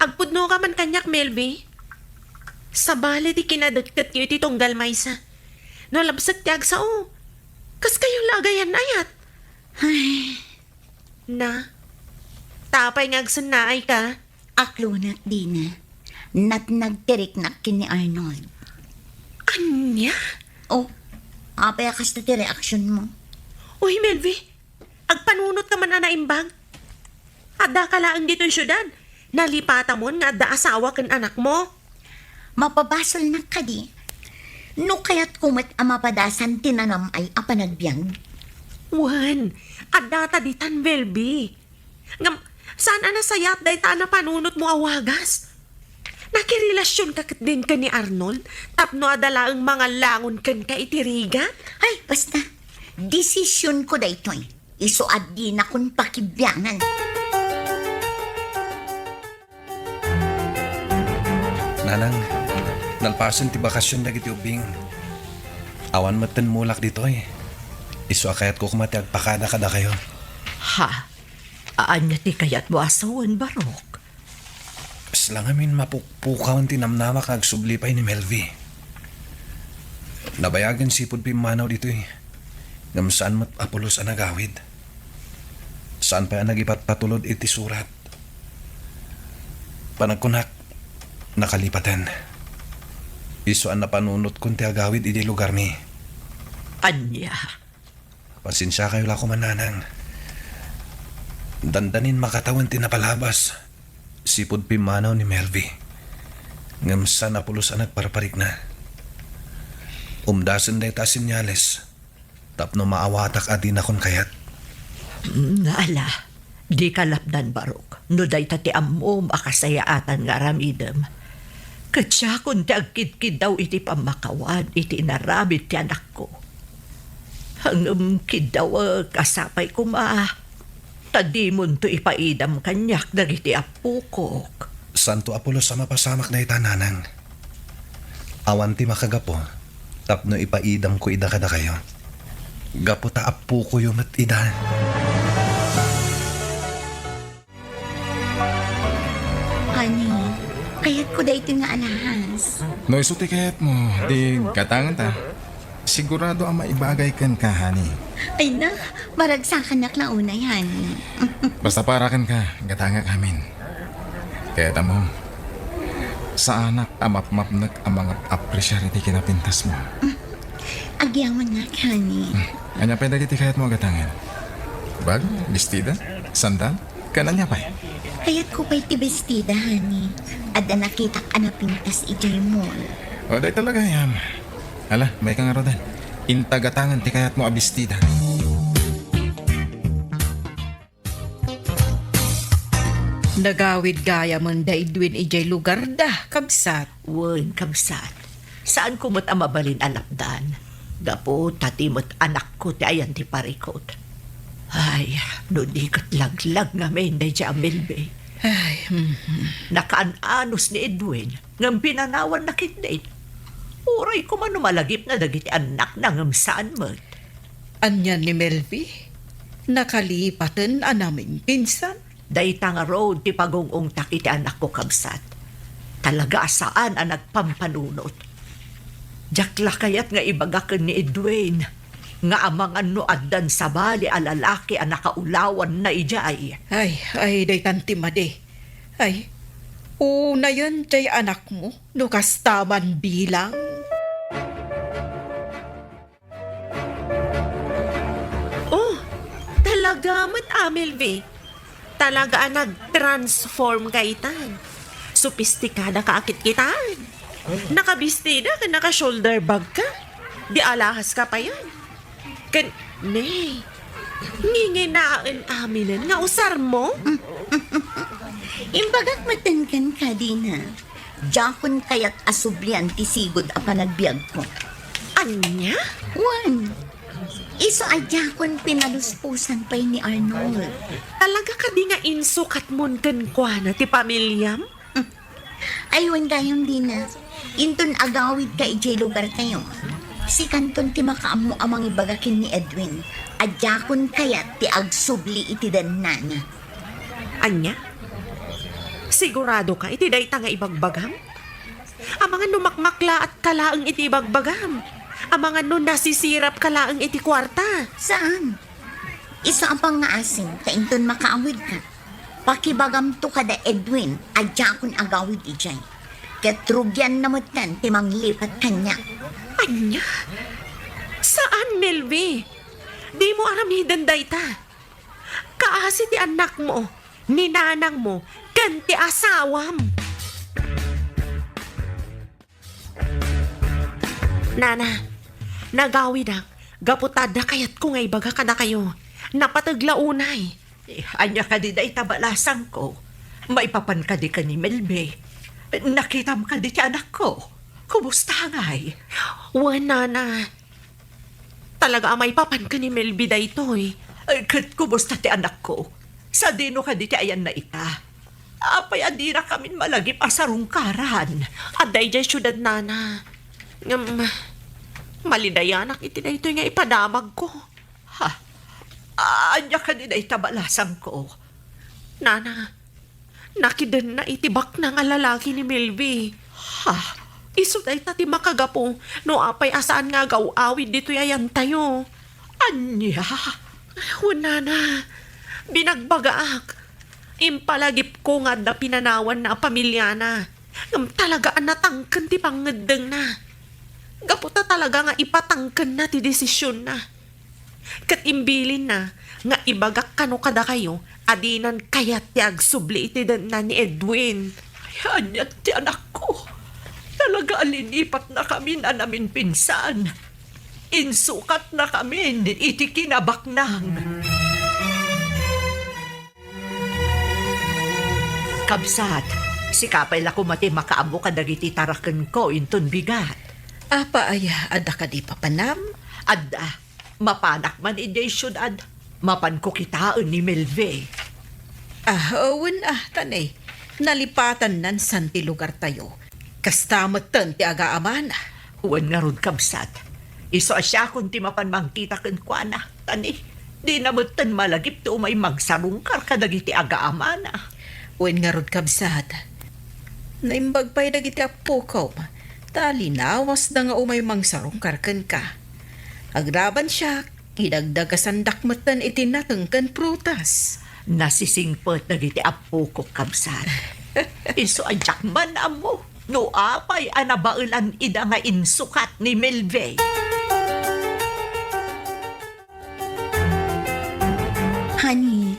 Agpudnoka man kaniak, Melvi. Sabali ti kinadetdetyo iti tunggal maysa. No labsek ti agsao, kaskayo la agayan-ayat. Ay. Na, ta apay nga agsennaayka? Aklonak, Dina. Natnag ti riknak ken ni Arnold. Ania? Oh, apay a kasta ti reaksionmo? Uy, Melvi, agpanunotka man a naimbag. Addaka laeng ditoy siudad. Nalipatamon nga adda asawa ken anakmo? Mapabasolnak kadi no kayatko met a mapadasan ti nanam-ay a panagbiag? Wen, addata ditan, Melvi. Ngem, saan a nasayaat dayta a napanunotmo a wagas? Nakirelasionka ketdin ken ni Arnold tapno adda laeng mangallangon kenka iti rigat? Ay, basta. Desisionko daytoy. Isu a dinakon pakibiangan. Nanang, nalpasen ti bakasion dagiti ubbing. Awan metten mulak ditoy. Isu a kayatko koma ti agpakada kadakayo. Ha? Ania ti kayatmo a sawen, Barok? Saan ngamin mapukpukawan ti namnamak nga agsubli pay ni Melvi. Nabayagen sipud pimmanaw ditoy, ngem saan met a pulos a nagawid. Saan pay a nagipatpatulod iti surat. Panagkunak, nakalipaten. Isu a napanunotkon ti agawid iti lugarmi. Ania? Pasensiakayo la koma, Nanang. Dandanin makatawen ti napalabas. Sipud pimmanaw ni Melvi. Ngem saan a pulos a nagparparikna. Umdasen dayta a senyales tapno maawatak a dinakon kayat. Mm, ala, dika lapdan, Barok, no dayta ti ammom a kasayaatan nga aramidem. Ket siakon ti agkidkiddaw iti pammakawad iti inaramid ti anakko. Ngem kiddawek a sapay koma ta dimonto ipaidam kaniak dagiti appokok. Saanto a pulos a mapasamak dayta, Nanang. Awan ti makagapu tapno ipaidamko ida kadakayo. Gapu ta appokoyo met ida. Honey, kayatko daytoy nga alahas. No isu ti kayatmo, di gatanganta. Sigurado a maibagay kenka, honey. Ay na, maragsakanak la unay, honey. Basta para kenka, gatangak amin. Kayatmo, saanak a mapmapnek a mangap-apresiar iti kinapintasmo. Agyamannak, honey. Ania pay dagiti kayatmo a gatangen? Bag, bestida, sandal, ken ania pay? Kayatko pay ti bestida, honey. Adda nakitak a napintas idiay mall. O, dayta la gayam. Ala, maika ngaruden. Inta gatangen ti kayatmo a bestida. Nagawid gayamen da Edwin idiay lugarda, kabsat. Wen, kabsat. Saanko met a mabalin a lapdan. Gapu ta ti met anakko ti ayan ti parikut. Ay, no di ket laglag ngamin daydiay a Melvi. Ay, mhm. Nakaan-anus ni Edwin, ngem pinanawanna ketdin. Uray koma no malagipna dagiti annakna ngem saan met. Ania ni Melvi? Nakalipaten a namingpinsan? Dayta ngarud ti pagung-ungtak iti anakko, kabsat. Talaga a saan a nagpampanunot. Diak la kayat nga ibaga ken ni Edwin nga amangan no addan sabali a lalaki a nakaulawanna idiay. Ay, ay, daytan ti madi. Ay, unayen diay anakmo no kasta man bilang. Oh, talaga met, a, Melvi. Talaga a nag-transform ka itan. Sopistikada ka a kitkitan. Nakabistida ken naka-shoulder bag ka. Di alahas ka payen. Ken, ne, nginginaen aminen nga usarmo? Imbagak metten kenka, Dina. Diakon kayat a sublian ti sigud a panagbiagko. Ania? Wen, isu a diakon pinalusposan pay ni Arnold. Talaga kadi nga insukatmon kenkuana ti pamiliam? Ay, wen gayam, Dina. Inton agawidka idiay lugartayo, sikanton ti makaammo a mangibaga ken ni Edwin a diakon kayat ti agsubli iti dennana. Ania? Sigurado ka iti dayta nga ibagbagam? Amangan no makmaklaat ka laeng iti ibagbagam. Amangan no nasisirap ka laeng iti kuarta. Saan? Isu a pangngaasim ta inton makaawid ka, pakibagamto kada Edwin a diakon agawid idiay. Ket rugianna metten ti manglipat kaniak. Ania? Saan, Melvi? Dimo aramiden dayta. Kaasi ti annakmo. ni nanangmo ken ti asawam. Nana, nagawidak gapu ta adda kayatko nga ibaga kadakayo. Napateg la unay. Eh, ania kadi dayta balasangko? Maipapan kadi ken ni Melvi? Nakitam kadi ti anakko? Kumusta ngay? Wen, Nana. Talaga a maipapan ken ni Melvi daytoy. Eh, ket kumusta ti anakko? Sadino kadi ti ayanna ita? Apay a dinakamin malagip a sarungkaran? Adda idiay siudad, Nana. Ngem, malidayanak iti daytoy nga ipadamagko. Ha? Ania kadi dayta balasangko? Nana, nakidenna iti baknang a lalaki ni Melvi. Ha? Isu dayta ti makagapu no apay a saan nga agaw-awid ditoy ayantayo. Ania? Wen, Nana, binagbagaak. Impalagipko nga adda pinanawanna a pamiliana. Ngem talaga a natangken ti pangngeddengna. Gapu ta talaga nga ipatangkenna ti desisionna. Ket imbilinna nga ibagak kano kadakayo a dinan kayat ti agsubli iti denna ni Edwin. Ay, ania ti anakko? Talaga a linipatnakamin a naminpinsan. Insukatnakamin iti kinabaknang. Kabsat, sika pay la koma ti makaammo kadagiti tarakenko inton bigat. Apay, adda kadi papanam? Adda. Mapanak man idiay siudad, mapanko kitaen ni Melvi. Ah, wen, ah, tani, nalipatannan san ti lugartayo. Kasta metten ti agaamana. Wen ngarud, kabsat. Isu a siakon ti mapan mangkita kenkuana, tani, dina metten malagip ti umay magsarungkar kadagiti agaamana. Wen ngarud, kabsat. Naimbag pay dagiti appokom, ta linawasda nga umay mangsarungkar kenka. Agraban siak, idagdagasandak metten iti nateng ken prutas. Nasisingpet dagiti appokok, kabsat. Isu a diak man ammo no apay a nabaelan ida nga insukat ni Melvi. Honey,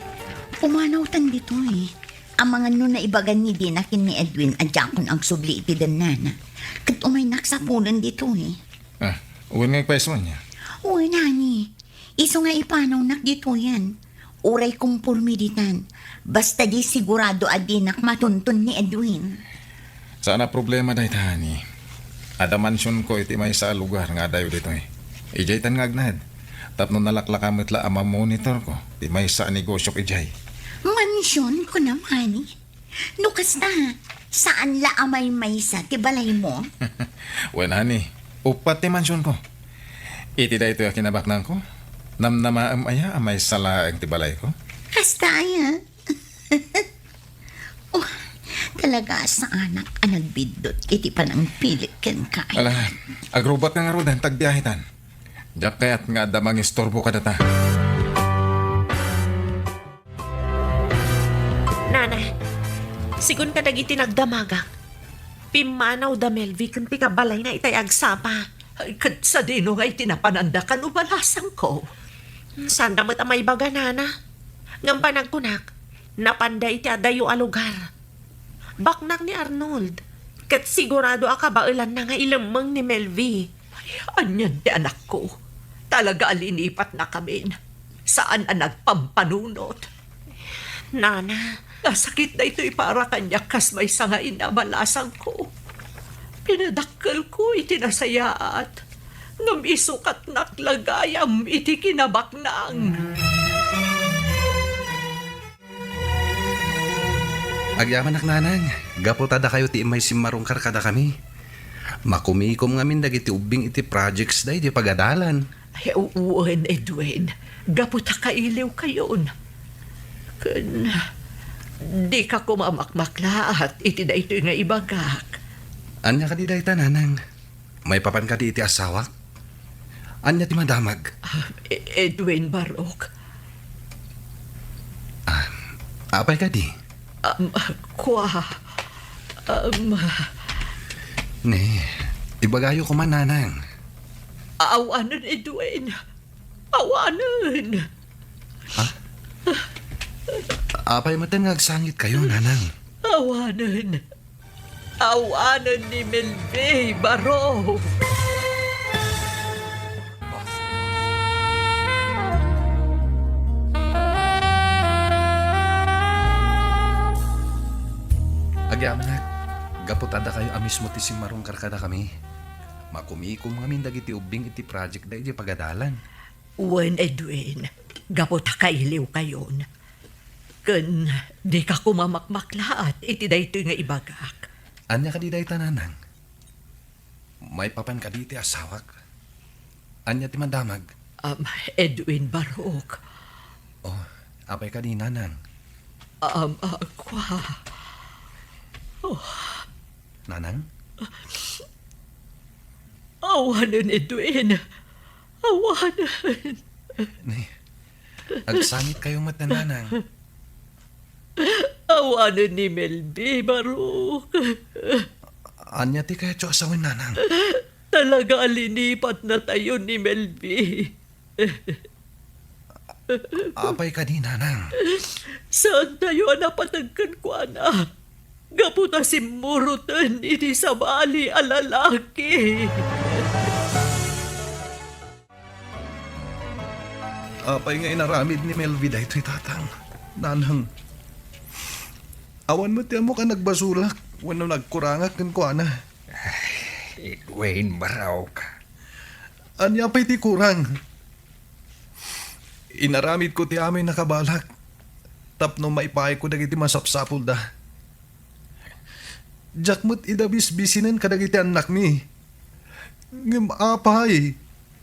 pumanawtan ditoy. Amangan no naibagan ni Dina ken ni Edwin a diakon agsubli iti dennana. Ket umaynak sapulen ditoy. Ah, wen nga agpayso ania? Wen, honey. Isu nga ipanawnak ditoyen. Uray komporme ditan. Basta di sigurado a dinak matunton ni Edwin. Saan a problema dayta, honey. Adda mansionko iti maysa a lugar nga adayo ditoy. Idiaytan nga agnaed. Tapno nalaklaka met la a mamonitorko ti maysa a negosiok idiay. Mansion, kunam, honey? No kasta, saan la a maymaysa ti balaymo? Wen, honey, uppat ti mansionko. Iti daytoy a kinabaknangko, namnamaem aya a maysa laeng ti balayko? Kasta aya? Oh, talaga a saanak a nagbiddut iti panangpili kenka. Ala, agrubat nga ngaruden ta agbiahetan. Diak kayat nga adda mangistorbo kadata. Nana, sigun kadagiti nagdamagak, pimmanaw da Melvi ken ti kabalayna itay agsapa. Ay, ket sadino nga iti napananda kano balasangko? Sanda met a maibaga, Nana. Ngem panagkunak, napanda iti adayo a lugar. Baknang ni Arnold, ket sigurado a kabaelanna nga ilemmeng ni Melvi. Ay, anian ti anakko? Talaga a linipatnakamin. Saan a nagpampanunot. Nana. Nasakit daytoy para kaniak kas maysa nga ina, balasangko. Pinadakkelko iti nasayaat, ngem isukatnak la gayam iti kinabaknang. Agyamanak, nanang, gapu ta dakayo ti immay simmarungkar kadakami. Makumikom ngamin dagiti ubbing iti projects da iti pagadalan. Ay, wen, Edwin, gapu ta kailiwkayon. Ken, dika koma makmaklaat iti daytoy nga ibagak. Ania kadi dayta, nanang? Maipapan kadi iti asawak? Ania ti madamag? Ah, E-, Edwin Barok. Ah, apay kadi? Um, kua, um, Ne, ibagayo koma, nanang. Awanen, Edwin. Awanen. Ha? Apay met nga agsangitkayo, Nanang? Awanen. Awanen ni Melvi, baro. Agyamanak, gapu ta dakayo a mismo ti simmarungkar kadakami, makumikom ngamin dagiti ubbing iti project da idiay pagadalan. Wen, Edwin, gapu ta kailiwkayon. Ken dika koma makmaklaat iti daytoy nga ibagak. Ania kadi dayta, Nanang? Maipapan kadi ti asawak? Ania ti madamag? Um, Edwin Barok. Oh, apay kadi, Nanang? Um, ah, kwa. Oh. Nanang? Awanen, Edwin. Awanen. Ni, agsangitkayo met, Nanang. Awanen ni Melvi, Barok. Ania ti kayatyo a sawen, Nanang? Talaga a linipatnatayo ni Melvi. Apay kadi, Nanang? Saantayo a napateg kenkuana. Gapu ta simmuroten iti sabali a lalaki. Apay nga inaramid ni Melvi daytoy, Tatang? Nanang, awan met ti ammok a nagbasolak wenno nagkurangak kenkuana. Ay, Edwin, Barok. Ania pay ti kurang? Inaramidko ti amin a kabalak tapno maipaayko dagiti masapsapulda. Diak met ida bisbisinen kadagiti annakmi. Ngem apay?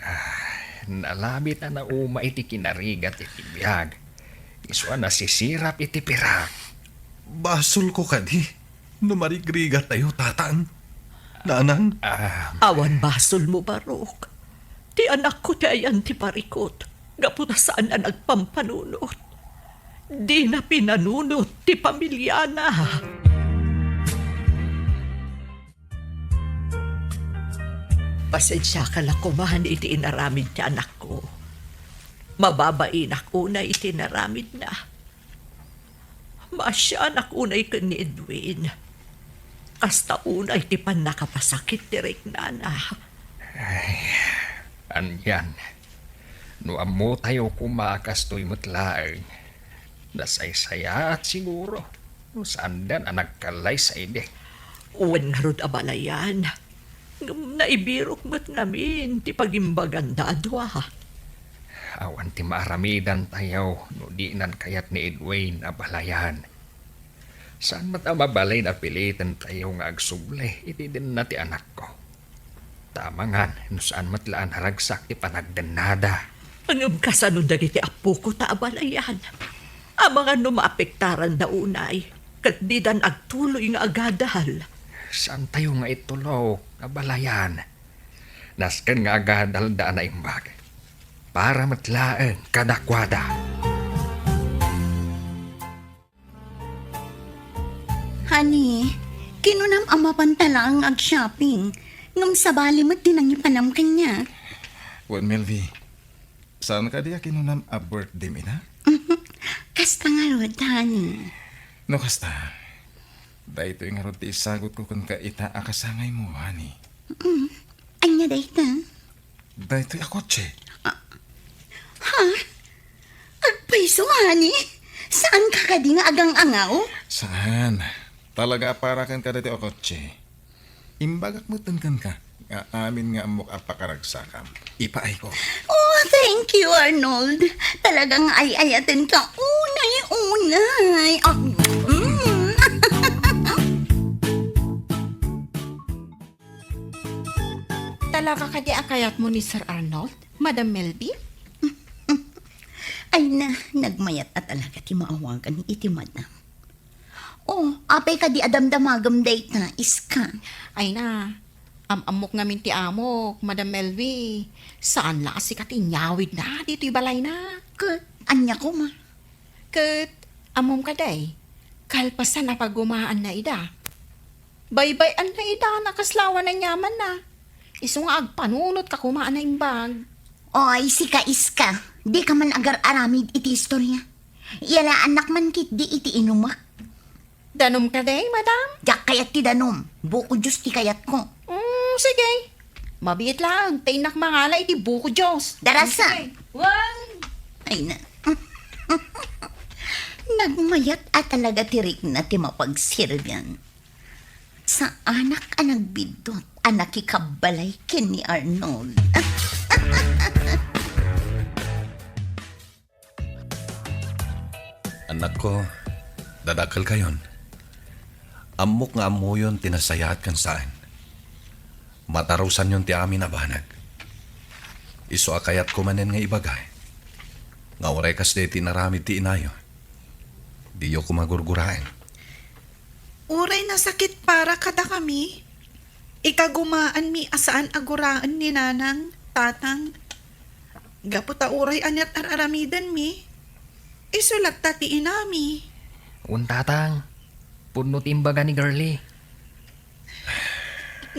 Ah, nalabit a nauma iti kinarigat iti biag. Isu a nasisirap iti pirak. Basolko kadi no marigrigatayo, Tatang? Nanang? Ah. Awan basolmo, Barok. Ti anakko ti ayan ti parikut, gapu ta saan a nagpampanunot. Dina pinanunot ti pamiliana. Pasensiaka la koman iti inaramid ti anakko. Mababainak unay iti inaramidna. Maasianak unay ken ni Edwin. Kasta unay ti pannakapasakit ti riknana. Ay, anian. No ammotayo koma a kastoy met laeng, nasaysayaat siguro no saandan a nagkallaysa idi. Wen ngarud, abalayan, ngem naibirok met ngamin ti pagimbaganda a dua. Awan ti maaramidantayo no dinan kayat ni Edwin, abalayan. Saan met a mabalin a pilitentayo nga agsubli iti denna ti anakko. Ta amangan no saan met la a naragsak ti panagdennada. Ngem kasano dagiti appoko ta abalayan? Amangan no maapektaranda unay, ket didan agtuloy nga agadal. Saantayo nga itulok, abalayan. Nasken nga agadalda a naimbag. Para met laeng kadakuada. Honey, kinunam a mapanta laeng nga ag-shopping, ngem sabali met ti nangipanam kaniak. Wen, Melvi, saan kadi a kinunam a birthday-m ita? Kasta ngarud, honey. No kasta, daytoy ngarud ti isagutko kenka ita a kasangaymo, honey. Mm. Ania dayta? Daytoy a kotse. Ah, ha? Agpayso, honey? Saanka kadi nga agang-angaw? Saan. Talaga a para kenka daytoy a kotse. Imbagak metten kenka nga amin nga ammok a pakaragsakam, ipaayko. Oh, thank you, Arnold. Talaga nga ay-ayatenka unay-unay. Ah, mm. Talaga kadi a kayatmo ni Sir Arnold, Madam Melvi? Ay na, nagmayat a talaga ti maawagan iti madam. Oh, apay kadi a damdamagem dayta, iska? Ay na, am-ammok ngamin ti amok, Madam Melvi. Saan la a sika ti inyawidna ditoy balayna. Ket ania koma? Ket ammom kadi, kalpasan a pagumaanna ida, baybay-anna ida a nakaslawan a niamanna. Isu nga agpanunotka koma a naimbag. Oy, sika, iska, dika man agar-aramid iti istorya. Yalaannak man ketdi iti inumek. Danom kadi, madam? Diak kayat ti danom. Buko juice ti kayatko. Mm, sige. Mabiit laeng ta innak mangala iti buko juice. Darasa. Sige. Wen. Ay na. Nagmayat a talaga ti rikna ti mapagserbian. Saanak a nagbiddut a nakikabbalay ken ni Arnold. Annakko, dadakkelkayon. Ammok nga ammoyon ti nasayaat ken saan. Matarusanyon ti amin a banag. Isu a kayatko manen nga ibaga nga uray kasdi ti inaramid ti inayo, diyo koma gurguraen. Uray nasakit para kadakami, ikagumaanmi a saan a guraen ni Nanang, Tatang. Gapu ta uray ania't ar-aramidenmi, isu latta ti inami. Wen, Tatang, pudno ti imbaga ni Girlie.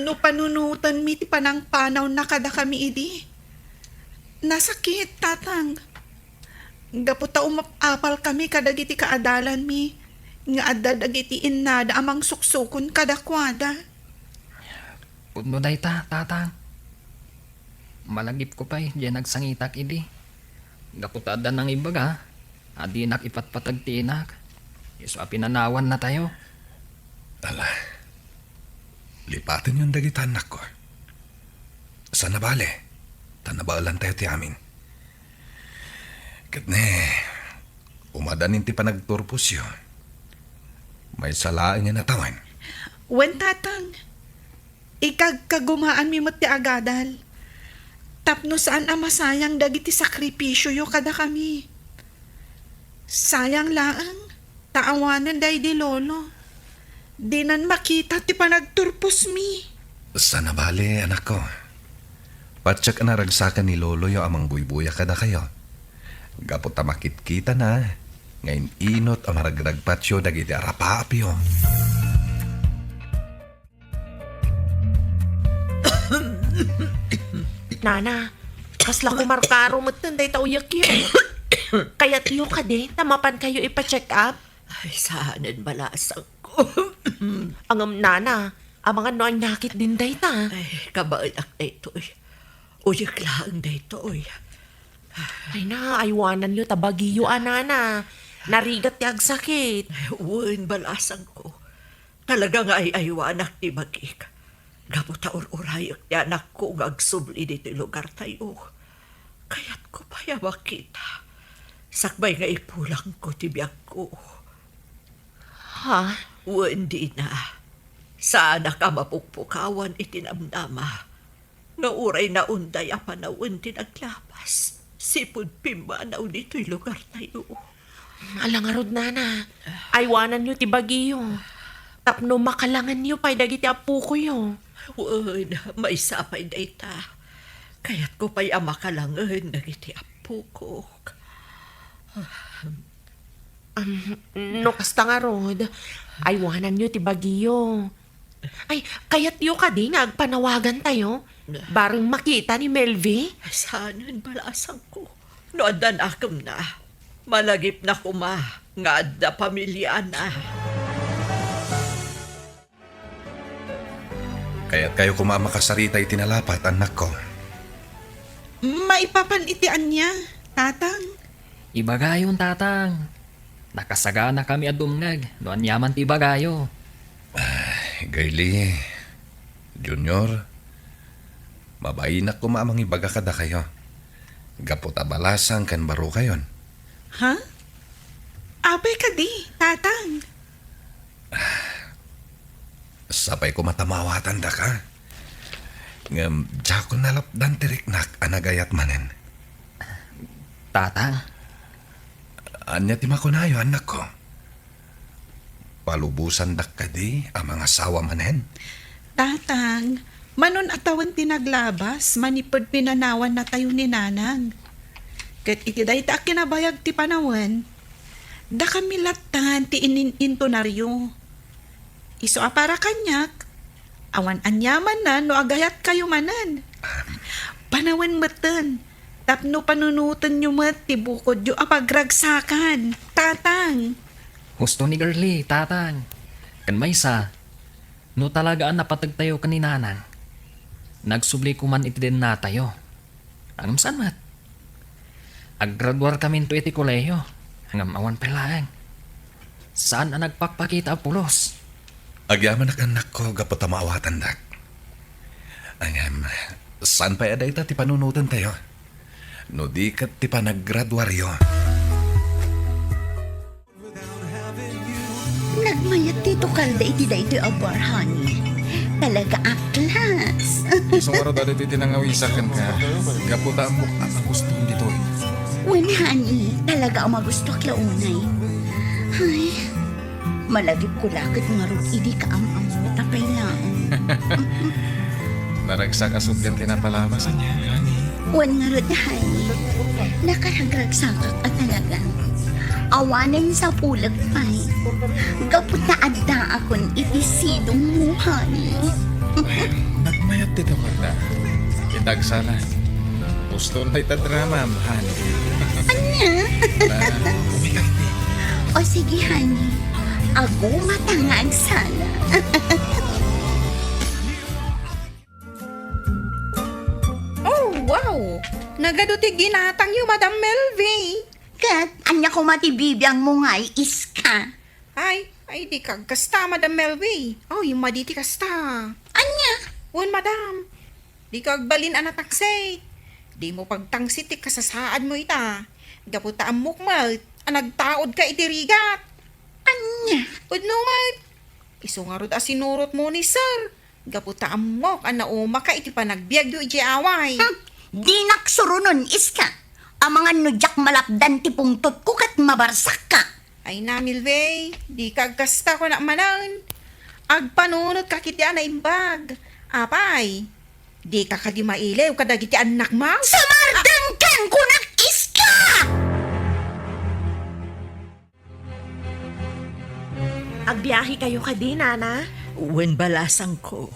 No panunotenmi ti panangpanawna kadakami idi, nasakit, Tatang. Gapu ta umap-apalkami kadagiti kaadalanmi nga adda dagiti innada a mangsuksukon kadakuada. Pudno dayta, Tatang. Malagipko pay diay nagsangitak idi. Gapu ta adda nangibaga a dinak ipatpateg ti inak. Isu a pinanawannatayo. Ala, lipatenyon dagita annakko. Saan a bale, ta nabaelantayo ti amin. Ket ne, umadanin ti panagturposyo. Maysa laengen a tawen. Wen, Tatang. Ikagkagumaanmi met ti agadal. Tapno saan a masayang dagiti sakripisioyo kadakami. Sayang laeng, ta awanen daydi lolo. Dinan makita ti panagturposmi. Saan a bale, anakko. Patiek a naragsakan ni loloyo a mangbuybuya kadakayo. Gapu ta makitkitana nga in-inut a maragdagpatyo dagiti arapaapyo. Nana, kasla kumarkaro metten dayta uyekyo. Kayatyo kadi ta mapankayo ipa-check up? Ay, saanen balasangko. Ngem, Nana, amangan no ania ketdin dayta. Ay, kabaenak daytoy. Uyek laeng daytoy. Ay na, aywananyo ta bagiyo a, Nana. Narigat ti agsakit. Ay, wen, balasangko. Talaga nga ay-aywanak ti bagik. Gapu ta ur-urayek ti anakko nga agsubli ditoy lugartayo. Kayatko pay a makita. Sakbay nga ipulangko ti biagko. Ha? Wen, dina. Saanak a mapukpukawan iti namnama nga uray naunday a panawen ti naglabas, sipud pimmanaw ditoy lugartayo. Ala ngarud, Nana, aywananyo ti bagiyo tapno makalangenyo pay dagiti appokoyo. Wen, maysa pay dayta. Kayatko pay a makalangen dagiti appokok. Am, no kasta ngarud, aywananyo ti bagiyo. Ay, kayatyo kadi nga agpanawagantayo? Bareng makita ni Melvi? Saanen, balasangko. No adda nakemna, malagipna koma nga adda pamiliana. Kayatkayo koma a makasarita iti nalapat, annakko. Maipapan iti ania, Tatang? Ibagayon, Tatang. Nakasaganakami a dumngeg no aniaman ti ibagayo. Ay, Girlie, Junior, mabainak koma a mangibaga kadakayo. Gapu ta balasang ken barukayon. Ha? Apay kadi, Tatang? Sapay koma ta maawatandaka. Ngem diakon nalapdan ti riknak a nagayat manen. Tatang? Ania ti makunayo, annakko? Palubosandak kadi a mangasawa manen? Tatang, manon a tawen ti naglabas manipud pinanawannatayo ni Nanang. Ket iti dayta a kinabayag ti panawen, dakami lattan ti inin-intonaryo. Isu a para kaniak, awan aniamanna no agayatkayo manen. Panawen metten, Tapno panunotenyo met ti bukodyo a pagragsakan, Tatang. Husto ni Girlie, Tatang. Ken maysa, no talaga a napategtayo ken ni Nanang, nagsubli koman iti dennatayo. Ngem saan met? Aggraduarkaminto iti kolehiyo. Ngem awan pay laeng. Saan a nagpakpakita a pulos. Agyamanak, annakko, gapu ta maawatandak. Ngem, saan pay a dayta ti panunotentayo? No di ket ti panaggraduaryo. Nagmayat ti tukalda iti daytoy a bar, honey. Talaga a class. Isu ngarud a ditoy ti nangawisak kenka, gapu ta ammok a magustuam ditoy. Wen, honey, talaga a magustuak la unay. Ay, malagipko la ket ngarud idi kaam-ammo ta pay laeng. Naragsak a sutgan ti napalabas, ania, honey? Wen ngarud, honey. Nakaragragsakak a talaga. Awanen sapulek pay. Gapu ta addaakon iti sidongmo, honey. Nagmayat ti tukalda. Ita agsala. Husto dayta dramam, honey. Ania? Na, umikakti. O sige, honey. Agumata nga agsala. Oh, wow! Nagadu ti ginatangyo, Madam Melvey. Ket ania koma ti bibiangmo ngay, Iska? Ay, ay, di kagkasta, Madam Melvey. Ay, madi ti kasta. Ania? Wen, Madam. Di kagbalin a natangsit. Dimo pagtangsit ti kasasaadmo ita. Gapu ta ammok met a nagtaudka iti rigat. Ania? Pudno met. Isu ngarud a sinurotmo ni Sir. Gapu ta ammok a naumaka iti panagbiagyo idiay away. Hmm, dinak suronen, Iska. Amangan no diak malapdan ti pungtotko ket mabarsakka. Ay na, Milvey, dika agkasta, kunak manen. Agpanunotka ketdi a naimbag. Apay, dika kadi mailiw kadagiti annakmo? Sumardengkan, kunak, Iska! Agbiahekayo kadi, Nana? Wen, balasangko.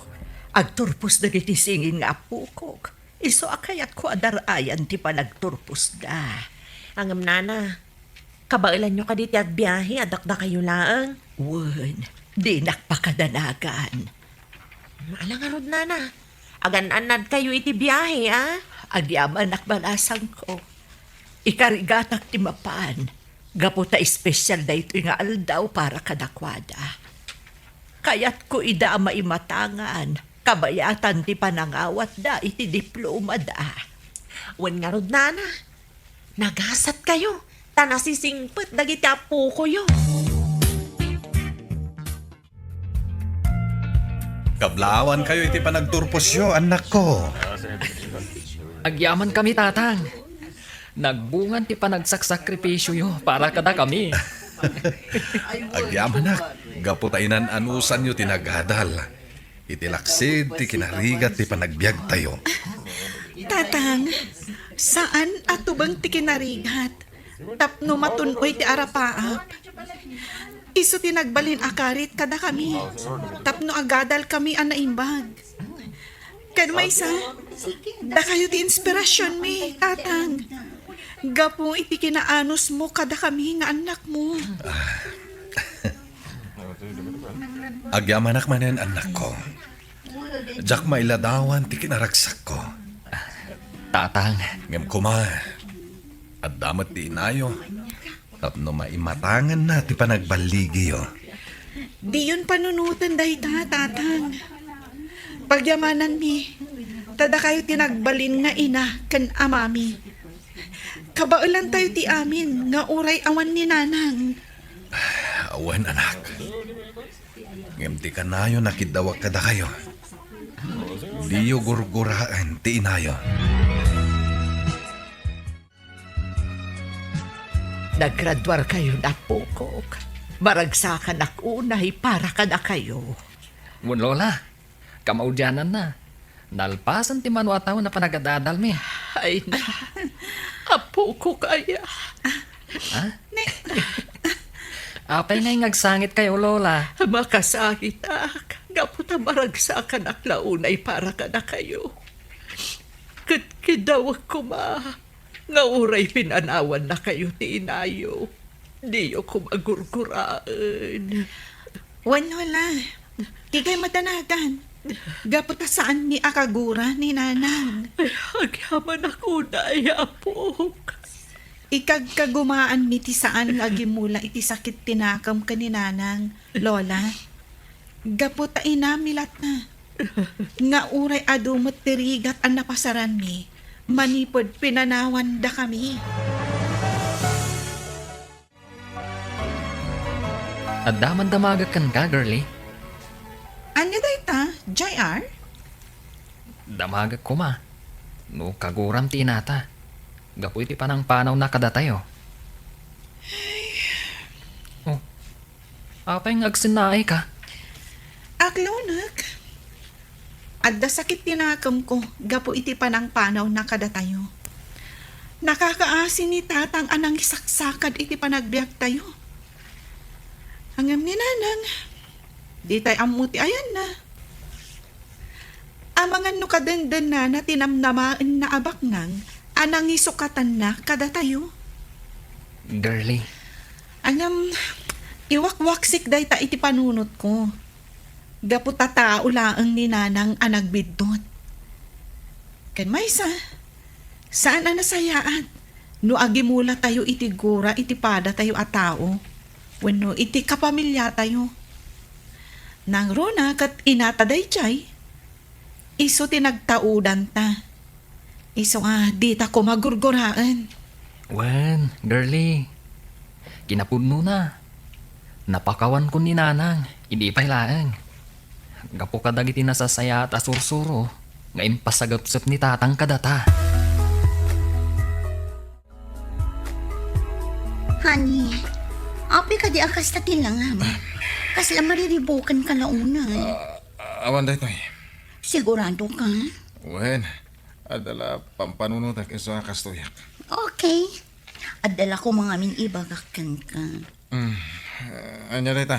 Agturpos dagiti singin nga appokok. Isu a kayatko a dar-ayan ti panagturposda. Ngem, Nana, kabaelanyo kadi ti agbiahe a dakdakayo laeng? Wen, dinak pakadanagan. Ala ngarud, Nana. Agan-annadkayo iti biahe, a? Agyamanak, balasangko. Ikarigatak ti mapan, gapu ta espesial daytoy nga aldaw para kadakuada. Kayatko ida a maimatangan, kabayatan ti panangawatda iti diplomada. Wen ngarud, Nana, nagasatkayo, ta nasisingpet dagiti appokoyo. Kablaawankayo iti panagturposyo, annakko. Agyamankami, Tatang. Nagbungan ti panagsaksakripisioyo para kadakami. Agyamanak, gapu ta inan-anusanyo ti nagadal. Iti laksid ti kinarigat ti panagbiagtayo. Tatang, saan a tubeng ti kinarigat tapno matun-oy ti arapaap. Isu ti nagbalin a karit kadakami tapno agadalkami a naimbag. Ken maysa, dakayo ti inspirasionmi, Tatang, gapu iti kinaanusmo kadakami nga annakmo. Agyamanak manen, annakko. Diak mailadawan ti kinaragsakko. Tatang. Ngem koma, adda met ti inayo tapno maimatanganna ti panagballigiyo. Diyon panunoten dayta, Tatang. Pagyamananmi, ta dakayo ti nagbalin nga ina ken amami. Kabaelantayo ti amin nga uray awan ni Nanang. Awan, anak. Ngem ti kanayon a kiddawak kadakayo, diyo gurguraen ti inayo. Naggraduarkayon, appokok. Maragsakanak unay para kadakayo. Wen, Lola, kamaudiananna. Nalpasen ti mano a tawen a panagadadalmi. Ay na, appokok aya. Ha? Apay ngay nga agsangitkayo, Lola? Makasangitak, gapu ta maragsakanak la unay para kadakayo. Ket kiddawek koma, nga uray pinanawannakayo ti inayo, diyo koma gurguraen. Wen, Lola. Tikay madanagan. Gapu ta saanmi a kagura ni Nanang. Ay, agyamanak unay, Apok. Ikagkagumaanmi ti saan nga agimula iti sakit ti nakem ken ni Nanang, Lola. Gapu ta inami latta nga uray adu met ti rigat a napasaranmi manipud pinanawandakami. Adda man damagek kenka, girlie? Ania dayta, J R? Damagek koma no kaguram ti inata gapu iti panangpanawna kadatayo. Oh, apay nga agsennaayka? Aglunek. Adda sakit ti nakemko gapu iti panangpanawna kadatayo. Nakakaasi ni Tatang a nangisaksakad iti panagbiagtayo. Ngem ni Nanang, ditay ammo ti ayanna. Amangan no kadendennana ti namnamaenna a baknang a nangisukatanna kadatayo. Girlie. Ngem, iwakwaksik dayta iti panunotko. Gapu ta tao laeng ni Nanang a nagbiddut. Ken maysa, saan a nasayaat no agimulatayo iti gura iti padatayo a tao wenno iti kapamiliatayo. Nangruna ket inata daydiay, isu ti nagtaudanta. Isu nga dita koma gurguraen. Wen, girlie. Kinapudnona, napakawanko ni Nanang, idi pay laeng. Gapu kadagiti nasasayaat a sursuro nga impasagepsep ni Tatang kadata. Honey, apay kadi a kasta ti langam? Kasla mariribukan ka la unay. Ah, awan daytoy. Sigurado ka? Wen, adda la pampanunotek isu a kastoyak. Okay. Adda la koma ngamin ibagak kenka. Mm, ania dayta?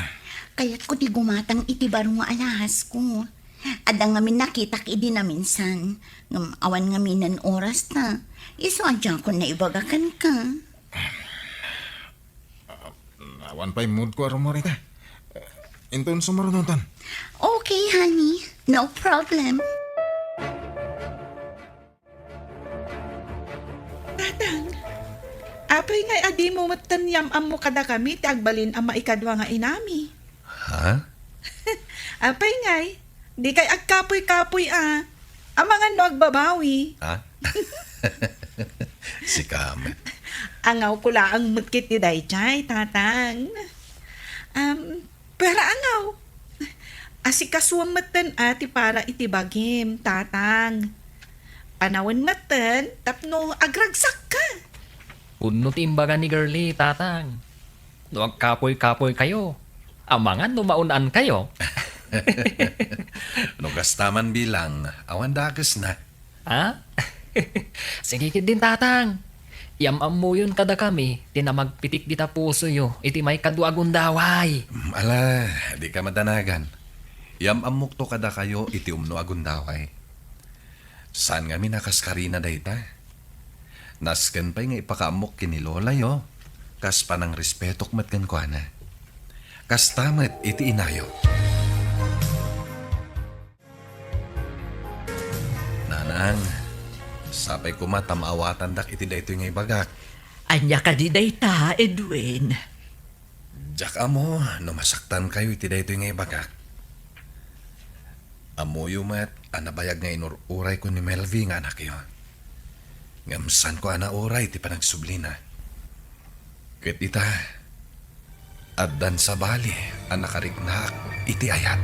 Kayatko ti gumatang iti baro nga alahasko. Adda ngamin nakitak idi naminsan. Ngem awan ngaminen oras ta. Isu a diakon naibaga kenka. Ah, awan pay moodko a rummuar ita. Inton sumarunotan. Okay, honey. No problem. Tatang, apay ngay a dimo metten yam-ammo kadakami ti agbalin a maikadua nga inami? Ha? Apay ngay, dikay agkapuy-kapuy a. Amangan no agbabawi. Ha? Sika met. Angawko laeng met ketdi daydiay, Tatang. Am, pero angaw. Asikasuem metten a ti para iti bagim, Tatang. Panawen metten tapno agragsakka. Pudno ti imbaga ni Girlie, Tatang. No agkapuy-kapuy kayo, amangan no maun-an kayo. No kasta man bilang, awan dakesna. Ha? Sige ketdin, Tatang. Yam-ammoyon kadakami ti namagpitik dita pusoyo iti maikadua a gundaway. Mm, ala, dika madanagan. Yam-ammokto kadakayo iti umno a gundaway. Saan ngamin a kaskarina dayta. Nasken pay nga ipakaammok ken ni Lolayo, kas panangrespetok met kenkuana. Kasta met iti inayo. Nanang, sapay koma ta maawatandak iti daytoy nga ibagak. Ania kadi dayta, Edwin? Diak ammo no masaktankayo iti daytoy nga ibagak. Ammoyo met a nabayag nga inur-urayko ni Melvi nga anakyo. Ngem saanko a nauray ti panagsublina. Ket ita, addan sabali a nakariknaak iti ayat.